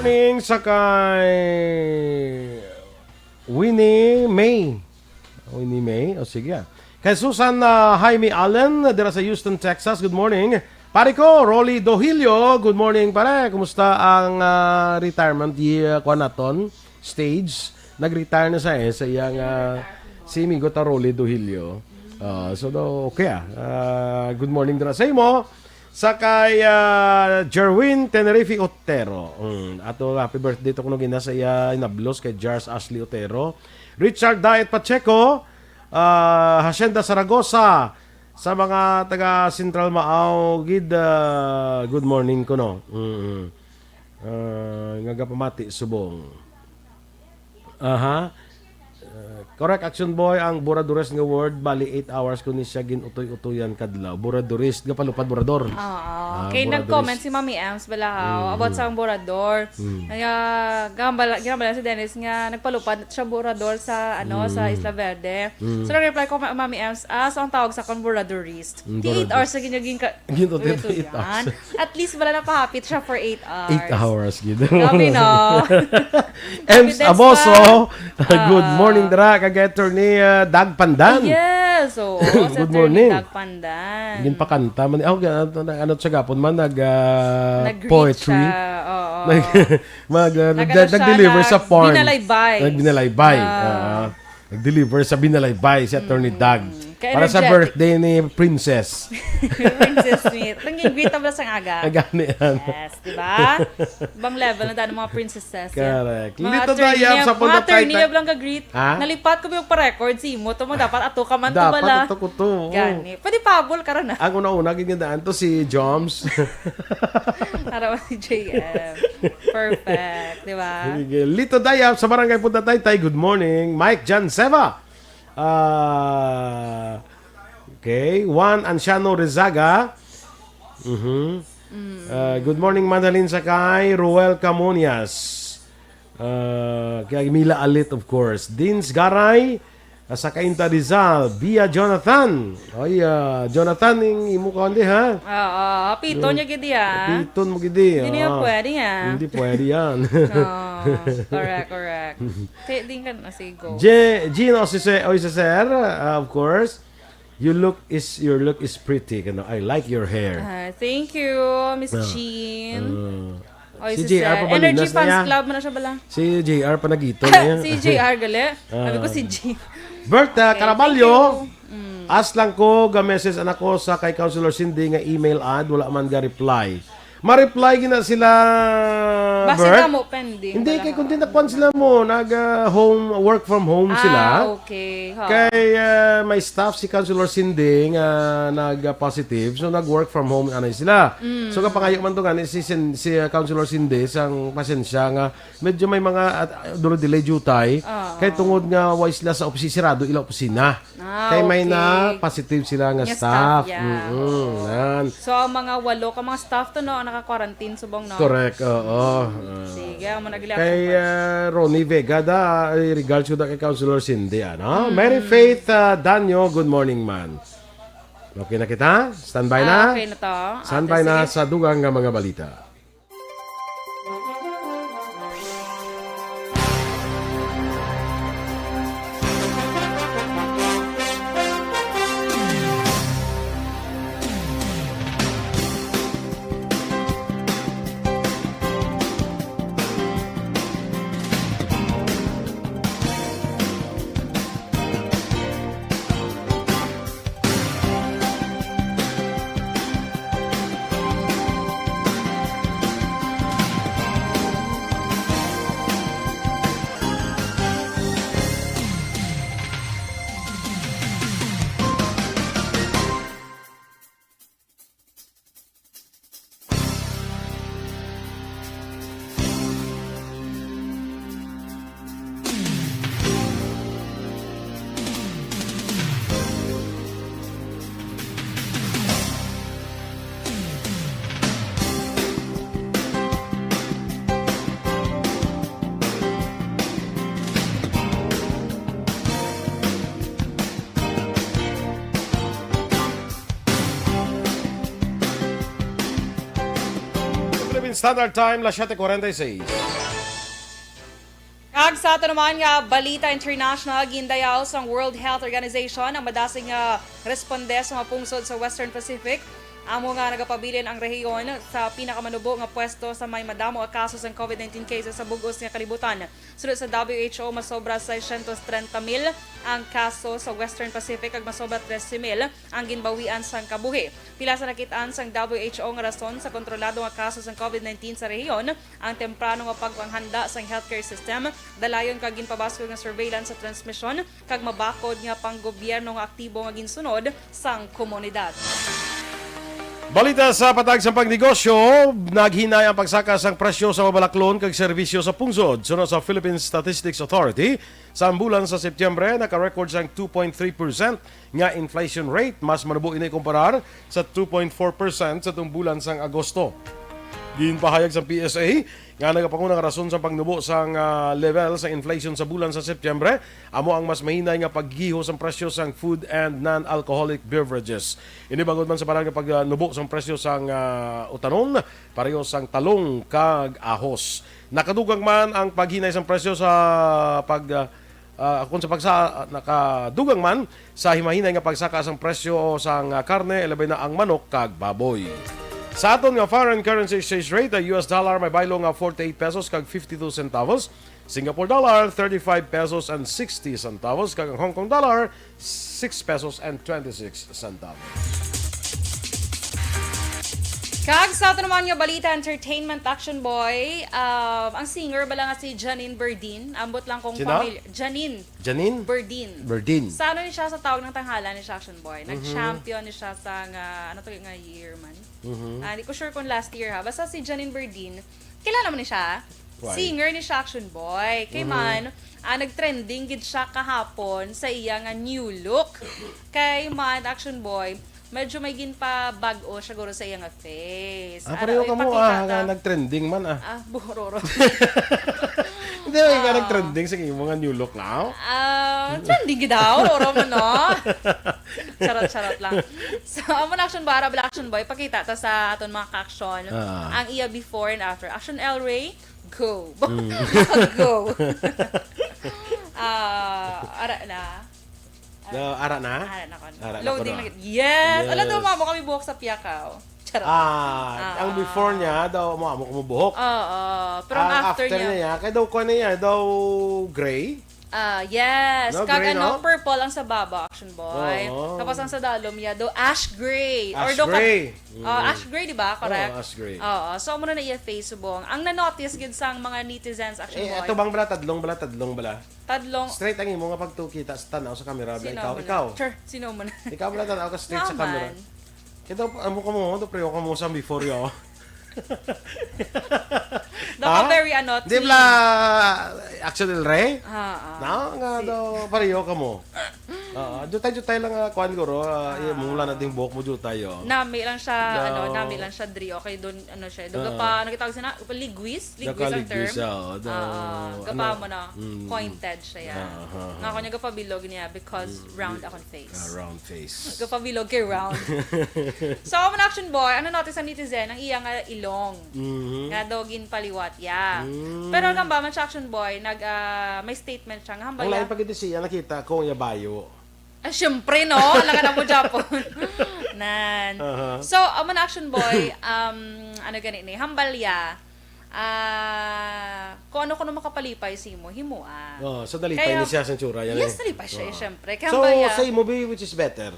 Sa kay Winnie May. Winnie May. O, sige, ah. Kay Susan, ah, Jaime Allen, dira sa Houston, Texas. Good morning. Pare ko, Rolly Dohilio. Good morning, pare. Kumusta ang, ah, retirement year, kuwan naton? Stage? Nag-retire na siya, eh, sa iyang, ah, si Migo ta Rolly Dohilio. Ah, so, do, okay, ah. Ah, good morning dira sa imo. Sa kay, ah, Jerwin Tenerife Otero. Mm, ato, happy birthday to kuno gina sa iya inablos kay Jars Ashley Otero. Richard Diet Pacheco, ah, Hacienda Zaragoza. Sa mga taga Central Maaw gid, ah, good morning kuno. Mm. Ah, nga gapamati subong. Aha. Uh, correct, Action Boy, ang Buradores nga word, bali eight hours ko ni siya gin-utoy-utoyan kadlaw. Buradores, gapalupad Burador. Oo. Ah, Kay Buradores. Nag-comment si Mami Ems Balahaw Mm. about sa ang Burador. Mm. Kaya, gambala, ginambala si Dennis nga nagpalupad siya Burador sa, ano, sa Mm. Isla Verde. Mm. So, nag-reply ko, Ma-, Mami Ems, ah, so ang tawag sa kon Buradorist. Mm, Di eight Burador. hours na ginagin ka, Gin-utoy-utoy Utoy-utoyan. eight hours. At least, wala napahapit siya for eight hours. Eight hours, gid. Grabe, no? Ems Confidence Aboso, pa. good Ah. morning, dira, kag Attorney, ah, Dag Pandan. Yes, oo, si Good Attorney morning. Dag Pandan. Ginpakanta man. Oh, ano, ano siya gapon man, nag, ah, Nag-greet poetry. siya, oo. Nag, mag, ah, Nag-, nag-, ano siya, nag-deliver sa nag-, porn. binalaybay. Nagbinalaybay. Ah. Ah, nag-deliver sa binalaybay si Attorney Mm. Dag. Kay Para sa energetic. birthday ni Princess. Princess Smith. Ang greet ang sang aga. Agani yan. Yes, di ba? Ibang level na tayo ng mga princesses, eh. Correct. Mga Lito attorney Dayap niya, sa mga Punta attorney Taytay. niya lang ka-greet. Ha? Nalipat ko yung pa-record si imo. Ito mo dapat ato ka man to Dapat bala. ato ko to, oo. Gani. Pwede pabol ka rin, ah. Ang una-una, gigandaan to si Joms. Araw si J M. Perfect, di ba? Sige. Lito Dayap sa Barangay Punta Taytay. Good morning. Mike Jan Seva. Ah, okay. Juan Anciano Rezaga. Mhm. Mm. Ah, good morning, Madalyn Sakay, Ruel Camonias. Ah, kay Mila Alit, of course. Dins Garay, ah, sa Cainta Rizal, Bia Jonathan. Oy, ah, Jonathan, ning imo ka, hindi, ha? Oo, pito Yung niya gid yan. Piton mo gid, Hindi niya ah. pwede yan. Hindi pwede yan. Oo, correct, correct. Te, din ka na, sige, go. Je-, Gino Sise-, oy, Sir, ah, of course. You look is, your look is pretty. Kano, I like your hair. Ah, thank you, Miss Ah. Jean. Ah. Oy, Si si J R Sir. pa Energy balinas na Fans niya. Club man na siya bala. Si J R pa nagito na niya. Si J R gali. Ah. Sabi ko si G. Berta Okay, Caraballo, thank you. Mm. As lang ko, ga-message anak ko sa kay Councilor Cindy nga email ad, wala man ga-reply. Ma-reply gina sila, Basi Bert? na mo pending Hindi, wala kay ka. kundi nakuan sila mo, nag, ah, home, work from home Ah, sila. okay. Ha. Kay, ah, may staff si Councilor Cindy nga nag-positive, so nag-work from home anay sila. Mm. So kapangayo man to gani si Sin-, si, ah, Councilor Cindy sang pasensya nga medyo may mga, ah, duro delay jutay. Ah. Kay tungod nga way sila sa opisina, sirado ila opisina. Ah, Kay may okay. na positive sila nga Nga staff. staff, yeah. Mm-mm, Oo. nan. So, ang mga walo ka mga staff to, no, ang naka-quarantine subong, no? Correct, oo. Ah. Sige, amo na gila Kay, akong ah, Ronnie Vega da, ay, regards ko da kay Councilor Cindy, ano? Mm. Mary Faith, ah, Danyo, good morning, man. Okay na kita? Standby Ah, na? okay na to. Standby Ate, na sige. sa dugang nga mga balita. Standard Time, las siete cuarenta y seis. Kag sa ato naman nga balita international, gindayaw sang World Health Organization ang madasig nga responde sa mga pungsod sa Western Pacific, amo nga nagapabilin ang rehiyon sa pinakamanubo nga pwesto sa may madamo nga kaso sang covid nineteen cases sa bug-os nga kalibutan. Sunod sa W H O, masobra seiscientos treinta mil ang kaso sa Western Pacific, kag masobra trese mil ang ginbawian sang kabuhi. Pila sa nakit-an sang W H O nga rason sa kontrolado nga kaso sang covid nineteen sa rehiyon, ang temprano nga pagpanghanda sang healthcare system, dalayon kag ginpabaskog nga surveillance sa transmisyon, kag mabakod nga panggobyerno nga aktibo nga ginsunod sang komunidad. Balita sa patag sa pagnegosyo, naghinay ang pagsaka sang presyo sa mga balaklon kag serbisyo sa pungsod. Suno sa Philippine Statistics Authority, sa bulan sa Setyembre, naka-record sang two point three percent nga inflation rate. Mas manubo ini kumparar sa two point four percent sa tung bulan sang Agosto. Ginpahayag sang P S A nga nagapanguna nga rason sa pagnubo sang, ah, level sa inflation sa bulan sa Setyembre amo ang mas mahinay nga paggiho sang presyo sang food and non-alcoholic beverages. Ini bangod man sa balaan nga pagnubo sang presyo sang, ah, utanon, pareho sang talong kag ahos. Nakadugang man ang paghinay sang presyo sa pag, ah, ah, kung sa pagsa-, nakadugang man sa himahinay nga pagsaka sang presyo sang, ah, karne, labi na ang manok kag baboy. Sa aton nga foreign currency exchange rate, ang U S dollar may baylo nga forty-eight pesos kag fifty-two centavos, Singapore dollar, thirty-five pesos and sixty centavos, kag ang Hong Kong dollar, six pesos and twenty-six centavos. Kag sa ato naman nga balita, entertainment, Action Boy, um, ang singer bala nga si Janine Berdin, ambot lang kung Sino? Pamilya, Janine Janine? Berdin. Berdin. Sa ano ni siya, sa tawag ng tanghalan ni siya, Action Boy? Mhm. Nag-champion ni siya sa nga, ano to nga year man? Mhm. Ah, di ko sure kung last year ha. Basta si Janine Berdin, kilala mo ni siya? Why? Singer ni siya, Action Boy. Kay Mhm. man, ah, nag-trending gid siya kahapon sa iya nga new look. Kay man, Action Boy, medyo may ginpabag-o siya guro sa iya nga face. Ah, Ara, pareho ka mo, ipakita ah, ta. Nga nag-trending man, ah. Ah, buroro. Hindi, may nga Ah. nag-trending sa imo nga new look now. Ah, trending gid daw, oro mo, no? Charot-charot lang. So, amo na, Action Boy, ara bala, Action Boy, pakita ta sa aton mga ka-action Ah. ang iya before and after. Action El Rey, go. Mm. Go. Ah, ara na. Na, ara na? Ara na ko na. Ara na ko Loading na. Lagi. Yes. Ala, Yes. daw, mamo kami buhok sa piyakaw. Charot. Ah, Ah. ang before niya, daw, mo, amo ko mo buhok. Oo. Pero ang Ang after after niya. niya, kaya daw, kuha niya, daw gray. Ah, yes. No, Kag gray, ano, no? purple ang sa baba, Action Boy. Oo. Tapos ang sa dalom niya, daw ash gray. Or Ash daw ka-, gray. Mm. ah, ash gray, di ba? Correct? Oo, ash gray. Oo. So, amo na na iya face subong. Ang na-notice gid sang mga netizens, Action Eh, Boy. Ito bang bala, tadlong bala, tadlong bala? Tadlong. Straight ang imo nga pagtukita sa tanaw sa camera, bala. Sino Ikaw, mo na? ikaw. Sure, sino mo na? Ikaw bala, tanaw ka straight sa Naman. camera. Kita, amo ka mo, ito, pareho ka mo sa before, yo. Daw ka Ha? very, ano, Di clean. bala, Action El Rey? Ah, ah. Na, nga Si daw, pareho ka mo. Ah, jutay-jutay lang, ah, kuan, guro, ah, Ah. iya, mula na ding buhok mo, jutay, oh. Nami lang siya, Daw. ano, nami lang siya, dri, okay, doon, ano siya, doon Ah. pa, nakita ko sina, ligwis, Daw ligwis ka ang ligwis, term. ah, daw, Ah, ah, ano, gapa mo na, mm, pointed siya, yeah. Ah, ah, ah. Nga ako niya gapabilog niya because Mm, round di-, akong face. ah, round face. Gapabilog kay round. So, amo na, Action Boy, ano natin sa netizen, ang iya nga ilong. Mhm. Nga daw ginpaliwat, yeah. Mm. Pero ang ba man siya, Action Boy, nag, ah, may statement siya, nga hambal Ang lain niya. pa gid siya, nakita ko ang iya bayo. Ah, syempre, no? Alangan ako, Japon. Nan. Aha. So, amo na, Action Boy, um, ano gani ni, hambal ya, ah, kung ano, kung ano makapalipay sa imo, himo, ah. Oh, so nalipay Kaya, ni siya sa tsura, yan yes, eh. nalipay siya, eh, Oo. syempre. Kaya So, hambal ya, sa imo, Bi, which is better?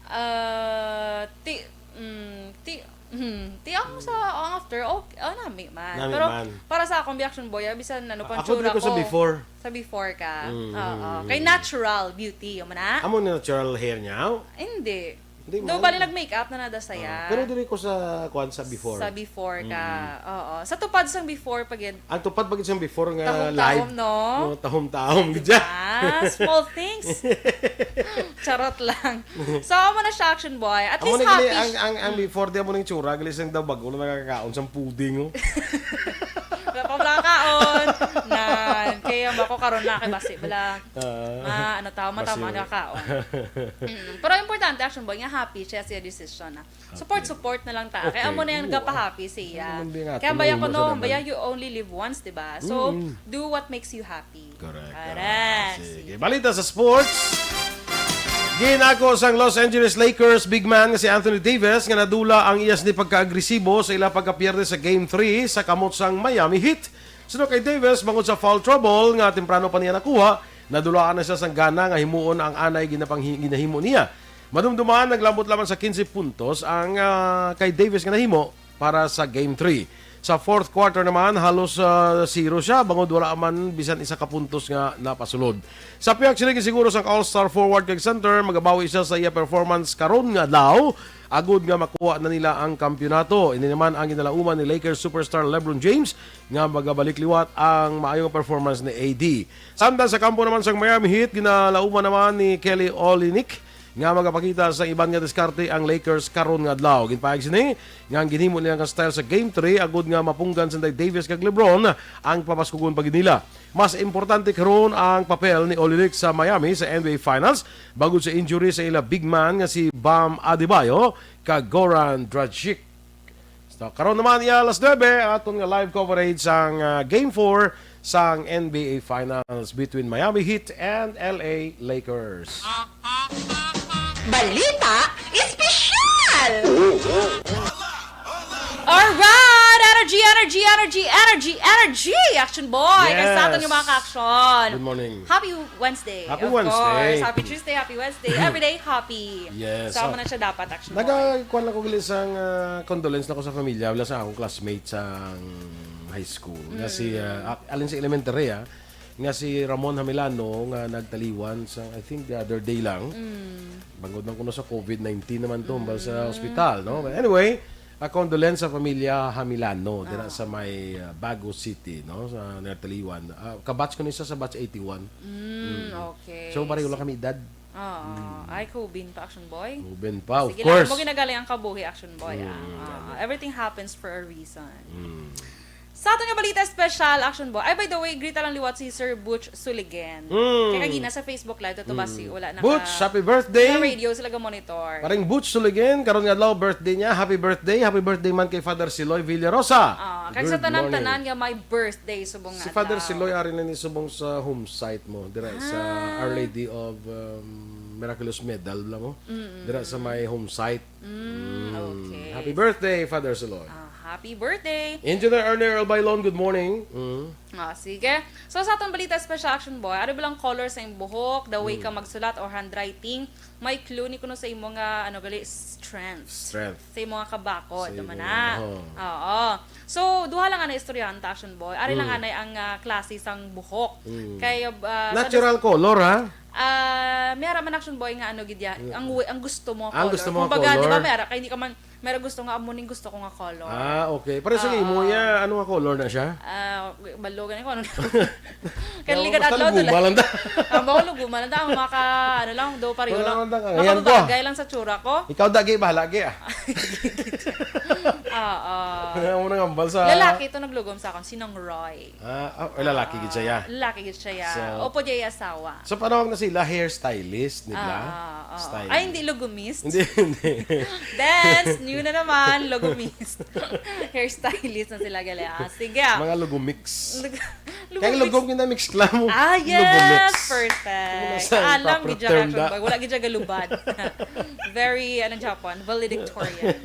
Ah, ti, mm, ti, mm, ti ang sa, ang after, okay, oh, nami man. Nami Pero man. para sa akong reaction, boy, ah, bisan ano, A-, kung ako tsura diri ko sa ko, before. sa before ka. Mm, Oo. mm, Kay mm. natural beauty, yun mo na? Amo na natural hair niya? Hindi. Hindi Do man. bali nag-makeup na nada saya. Ah, pero diri ko sa, kuwan, sa before. Sa before ka. Mm. Oo. Sa tupad sang before pa gid. Ang tupad pa gid sang before nga Tahom-tahom, live. no? No, tahom-tahom gid siya. Ah, small things. Charot lang. So, amo na siya, Action Boy. At Amo least na gani, happy ang, siya. ang, ang Mm. before di amo ning tsura, gali sang daw bago lang nakakaon sang puding, oh. Wala pa wala kaon. Nan. Kaya ba ko karon na kay basi bala Ah, ma ano tao mata basi man nga kaon. Mm. Pero importante, Action Boy, nga happy siya sa decision na. Support, okay, support na lang ta. Kay okay, amo na yung nagapa-happy siya. Kaya baya ko no, baya you only live once, di ba? So, mm, do what makes you happy. Correct. Correct. Sige. Balita sa sports. Ginako sang Los Angeles Lakers big man nga si Anthony Davis nga nadula ang iya sini pagkaagresibo sa ila pagkapierde sa Game three sa kamot sang Miami Heat. Suno kay Davis, bangod sa foul trouble nga temprano pa niya nakuha, nadulaan na siya sang gana nga himuon ang anay ginapanghi-, ginahimo niya. Madumduman, naglambot lamang sa quince puntos ang, ah, kay Davis nga nahimo para sa Game three. Sa fourth quarter naman, halos, ah, zero siya, bangod wala man bisan isa ka puntos nga napasulod. Sa pihak sini, siguro sang All-Star forward kag center, magabawi siya sa iya performance karon nga adlaw, agud nga makuha na nila ang kampiyonato. Ini naman ang ginalauman ni Lakers superstar LeBron James nga magabalik liwat ang maayo nga performance ni A D. Samtang sa kampo naman sang Miami Heat, ginalauman naman ni Kelly Olynyk nga magapakita sa iban nga diskarte ang Lakers karon nga adlaw. Ginpahayag sini nga ang ginhimo nila nga style sa Game three agud nga mapunggan sanday Davis kag LeBron ang papaskugon pa gid nila. Mas importante karon ang papel ni Olynyk sa Miami sa N B A Finals bangod sa injury sa ila big man nga si Bam Adebayo kag Goran Dragic. So, karon naman iya alas nuebe, ang aton nga live coverage sang, ah, Game four sang N B A Finals between Miami Heat and L A Lakers. Balita Espesyal! Alright! Energy, energy, energy, energy, energy! Action Boy! Kaya sa aton Yes. yung mga ka-action. Good morning. Happy Wednesday. Happy Of Wednesday. course. Happy Tuesday, happy Wednesday. Everyday happy. Yes, So, oh. amo na siya dapat, Action Boy. Nagakuan lang ko gali sang, ah, condolence na ko sa pamilya, wala sa akong classmate sa high school. Nga si, Mm. ah, ak-, alin sa elementary, ah, nga si Ramon Hamilano nga nagtaliwan sa, I think, the other day lang. Mm. Bangod lang kuno sa covid nineteen naman to, hambal sa Mm. ospital, no? But anyway, a condolence sa pamilya Hamilano, dira Ah. sa may, ah, Bago City, no? Sa nagtaliwan. Ah, kabatch ko ni sa, sa batch eighty-one. Mm, Mm. okay. So, pareho lang kami edad. Oo. Mm. Ay, Kubin pa, Action Boy. Kubin pa, of Sige lang, course. Mo ginagaling ang kabuhi, Action Boy, ah. Mm, Oo. ano. Everything happens for a reason. Mm. Sa aton nga balita special, Action Boy. Ay, by the way, greet lang liwat si Sir Butch Suligen. Mm. Kaya kagina sa Facebook Live, to, to ba si, Mm. wala naka-, Butch, happy birthday. Sa radio sila ga-monitor. Paring Butch Suligen, karon nga adlaw, birthday niya. Happy birthday. Happy birthday man kay Father Siloy Villarosa. Ah, kag sa Good tanan-tanan morning. nga may birthday subong nga Si Father adlaw. Siloy, ari na ni subong sa home site mo, dira sa Ah. Our Lady of, um, Miraculous Medal, bala mo? Mm-mm. Dira sa may home site. Mm, Mm. okay. Happy birthday, Father Siloy. Ah, happy birthday. Engineer Ernie Earl Bailon, good morning. Mm. Ah, sige. So, sa atong balita special, Action Boy, ano ba lang color sa imong buhok, the way Mm. ka magsulat or handwriting, may clue ni kuno sa imo nga, ano gali, strength. Strength. Sa imo nga kabakod, Sa tama imo, na. oo. Oo. So, duha lang ana istoryahan ta, Action Boy. Ari lang Mm. anay ang, ah, klase sang buhok. Mm. Kay, ah, sa Natural color, ha? Ah, may ara man, Action Boy, nga ano gid ya, Mm. ang wi-, ang gusto mo nga Ang color. gusto mo nga Kumbaga, di ba, color? may ara, kay hindi ka man, may ara gusto nga, amo ning gusto ko nga color. Ah, okay. Pero sa imo, Oo. ya, ano nga color na siya? Ah, balo gani ko, ano na. Kaya Kaya ligad basta adlaw, luguma dula. lang ta. Ang bako luguma lang ta, ang maka, ano lang, do, pareho Wala lang. lang ta, ayan ko. Makababagay lang sa tsura ko. Ikaw, dagi, bahala, gi, ah. Oo. Ano mo nang ambal sa Lalaki to naglugom sa akon, si Nong Roy. Ah, ah, lalaki gid siya, ya. Ah, lalaki gid siya, ya. So, Opo, di iya asawa. So, panawag na sila, hairstylist nila? Ah, ah, ah. Stylist. Ay, hindi, lugumist. Hindi, hindi. Dance, new na naman, lugumist. Hairstylist na sila, gali, ah. Sige, ah. Mga lugumix. Lug-, Kaya lugumix. lugom yun na mix lang mo. Ah, yes! Lugumix. Perfect. Ano na sa Alam, proper gid siya term reaction da? boy. Wala gid siya galubad. Very, ano, Japan, valedictorian.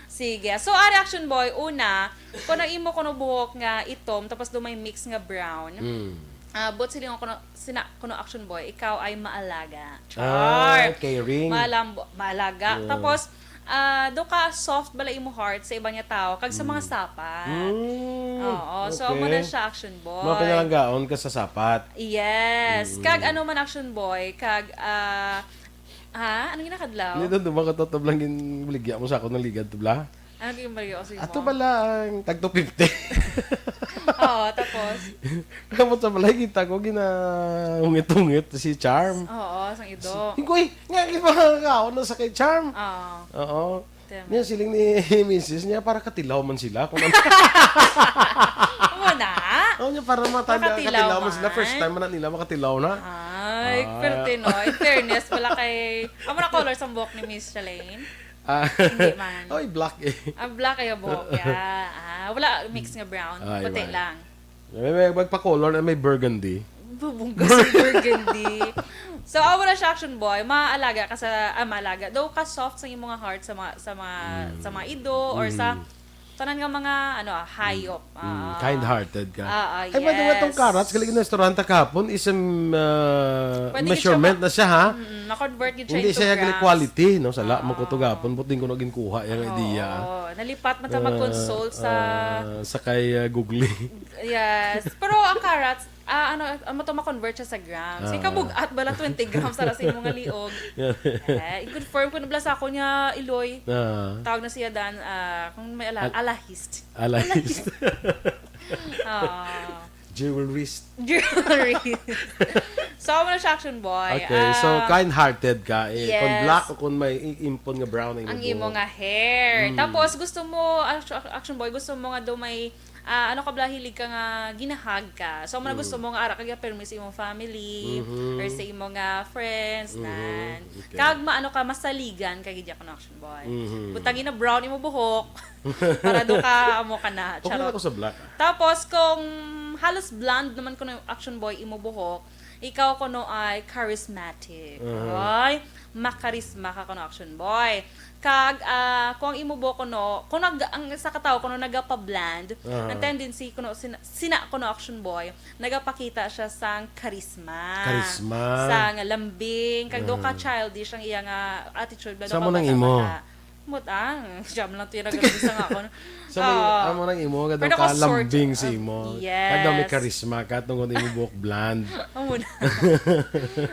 Sige. So, ah, reaction boy, una, kung ang imo kuno buhok nga itom, tapos do may mix nga brown, Mm. ah, but siling kuno, sina, kuno action boy, ikaw ay maalaga. Ah, Char! caring. Malambo, maalaga. Yeah. Tapos, ah, do ka soft bala imo heart sa iban nga tao, kag sa mga Mm. sapat. Mm, Oo. So, amo na okay. siya, action boy. Mga pinalanggaon ka sa sapat. Yes. Mm. Kag ano man, action boy, kag, ah, ha? Anong ginakadlaw? Hindi, doon, duman ka to, tablang gin-, buligya mo sa ako ng ligad, tabla. Ano yung Mario Oxy Ato mo? Bala ang tag two fifty. Oo, tapos? Kamot sa balay, kita ko, ginahungit-hungit si Charm. Oo, sang ido. Yung ko eh, nga, yung mga kaon na sa kay Charm. Oo. Oo. Tama. Niya, siling ni misis niya, para katilaw man sila. Kung ano. Wala. Ano niya, para matanda, Makatilaw katilaw man sila. First man. Time man nila makatilaw na. Ay, Ah. Perte, no? In fairness, wala kay, amo na color sa buhok ni Miss Shalane? Ah. Hindi man. Oy, black eh. Ah, black kayo buhok niya. Ah, wala mix nga brown. Ay, Puti wala. Lang. May, may magpa-color na may burgundy. Bubungga sa burgundy. So, amo na siya, Action Boy. Maalaga ka sa, ah, maalaga. Daw ka soft sa imong heart sa mga, sa mga, Mm. sa mga ido or sa Mm. tanan nga mga, ano, ah, hayop. Mm, ah, kind-hearted ka. Ah, ah, Ay, by the way, itong yes. Carrots, galing na restaurant kahapon, is a, uh, Pwede gid siya measurement ma-, na siya, ha? Mm, ma-convert gid siya Hindi into siya grams. Quality, no? Sa la-, Ah. Magkutugapon, buting ko na ginkuha yung Oo, idea. Nalipat man ta Ah, mag-consult sa ah, sa kay, ah, Google. Yes. Pero ang carrots, ah, ano, amo to ma-convert siya sa grams. Yung Ah. Kabug-at bala, twenty grams sa imo nga liog. Yeah. Eh, i-confirm ko na bala sa ako niya, Iloy. Ah. Tawag na siya Dan, ah, kung may ala-, Al-, alahist. Alahist. Ah. Jewelries. Jewelries. So, amo na siya, Action Boy. Okay, so Ah, kind-hearted ka. Eh, kung yes. Black o kung may i-, impon nga brown ang Ang imo imo buhok. Nga hair. Mm. Tapos, gusto mo, Action, Action Boy, gusto mo nga daw may, ah, ano ka bala, hilig ka nga ginahag ka. So, amo na Mm. gusto mo nga ara ka gyapon sa imong family, Mhm. or sa imo nga friends, Mhm. Nan. Okay. Kag maano ka, masaligan ka gid ya kuno, Action Boy. Mhm. Butangi na brown imo buhok. Para do ka, amo ka na. Okay Charot. Ako sa black, ah. Tapos, kung halos blonde naman kuno, Action Boy, imo buhok, ikaw kuno ay charismatic. Uh-huh. Ay, makarisma ka kuno, Action Boy. Kag, ah, kung ang imo buhok kuno, kung nag-, ang sa katawo kuno nagapa-blonde, Uh-huh. ang tendency kuno, sina, sina kuno, Action Boy, nagapakita siya sang charisma. Charisma. Sang lambing, kag do ka Uh-huh. Childish ang iya nga attitude, bala Sa do ka mo nang bata-bata. Imo? Mutang, siya man lang to yung nagagabisa nga ako. Sa may, Oo. Amo nang imo, nga Pero daw ka ako sort lambing sa of, imo. Yes. Kag daw may charisma ka, tungod imo buhok blonde. Amo na.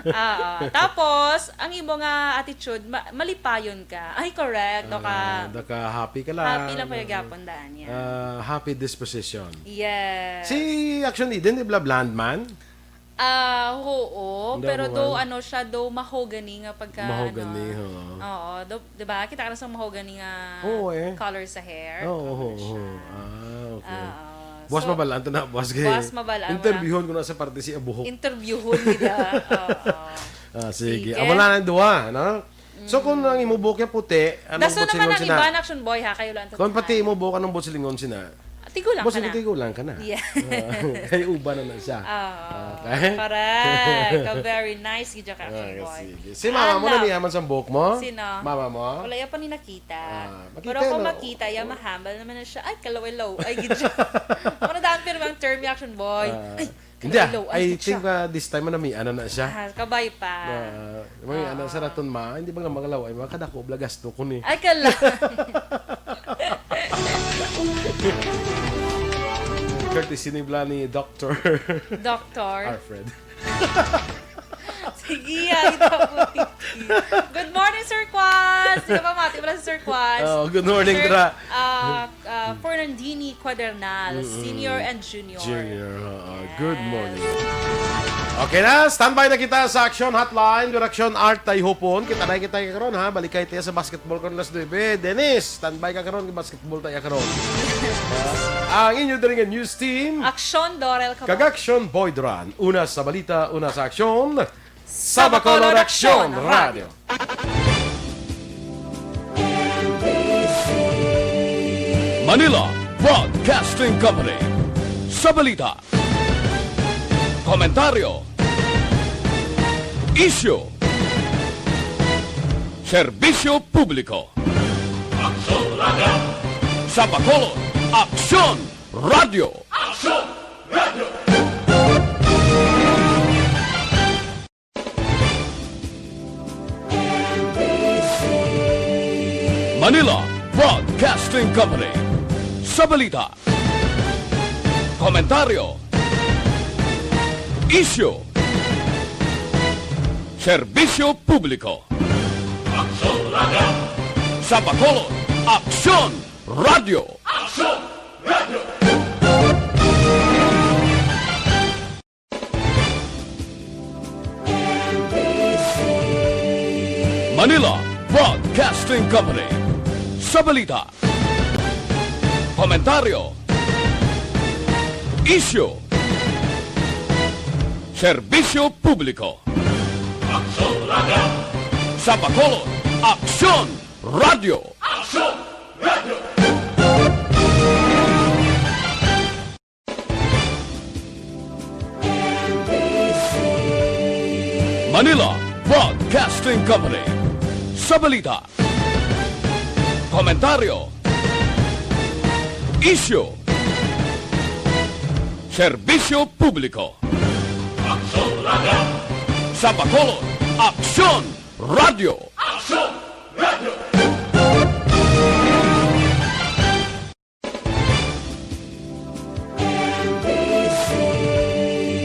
Oo. Tapos, ang imo nga attitude, ma-, malipayon ka. Ay, correct. Daw ka Ah, daw ka happy ka lang. Happy lang kaya gyapon daan niya. Ah, happy disposition. Yes. Si Action Eden, di ba blonde man? Ah, oo, Hindi pero ako daw, ano. Ano siya, daw mahogany nga pagka, Mahogany, ano. Oo. Oo, daw, di ba? Kita ka na sa mahogany nga Oo, eh. Color sa hair. Oo, Ano oo, na siya. Oo. Ah, okay. Oo. Buwas So, mabalaan to na, buwas kay buwas mabalaan mo na. Interviewon ko na sa parte si Abuhok. Interviewon nila. Oo. Ah, sige. Sige. Amo na ang duwa, no? So, kung ang imo buhok niya puti, anong Daso naman buot silingon ang sina? Iban, Action Boy, ha? Kayo lang Kung pati tatandaan. Imo buhok, anong buot silingon sina? Tigulang Boss, ka na. Tigulang ka na. Yeah. Ah, kay uban na na siya. Oo. Okay. Correct. Ka very nice, gid ka, Ah, Action Boy. Sige. Si mama mo, Alam. Naniyaman sa buhok mo? Sino? Mama mo? Wala ya pa ni nakita. Ah, makita Pero kung na. Makita ya, mahambal naman na siya. Ay, kalaw-law. Ay, gid siya. Ano daan, pero ang term ni Action Boy? Ah. Ay, Hindi, ah. Hello, I ay, think, ah, this time, manamian na na siya. Ah, kabay pa. Ah, may, ah, sa raton ma, hindi ba nga mga laway, mga kadako, bla gasto ko ni. Ay, kala. Courtesy ni bla ni Doctor Doctor. Alfred. Sige, ay, ito po, Titi. Good morning, Sir Kwan. Sino ba mati? Wala si Sir Kwan. Oh, good morning, Sir, Tra. Ah, ah, Fernandini Cuadernal, Mm-mm. Senior and Junior. Junior, oo. Yes. Good morning. Okay na, standby na kita sa Action Hotline. Good Action Art Tayhopon. Kita na kita karon, ha. Balikay tayo sa basketball karon alas nuebe. Dennis, standby ka karon, basketball tayo karon. Ang inyo diri nga news team. Action Dorel Cabal. Kag Action Boy Duran. Una sa balita, una sa aksyon. Sa Bacolod Aksyon Radio. Manila Broadcasting Company. Sa balita, komentaryo, isyu, serbisyo publiko. Aksyon Radio. Sa Bacolod, Aksyon Radio. Aksyon Radio. Manila Broadcasting Company. Sa balita, komentaryo, isyu, serbisyo publiko. Aksyon Radio. Sa Bacolod, Aksyon Radio. Aksyon Radio. Manila Broadcasting Company. Sa balita, komentaryo, isyu, Serbisyo publiko. Aksyon Radio. Sa Bacolod, Aksyon Radio. Aksyon Radio. Manila Broadcasting Company. Sa balita, komentaryo, isyu, serbisyo publiko. Aksyon Radio. Sa Bacolod, Aksyon Radio. Aksyon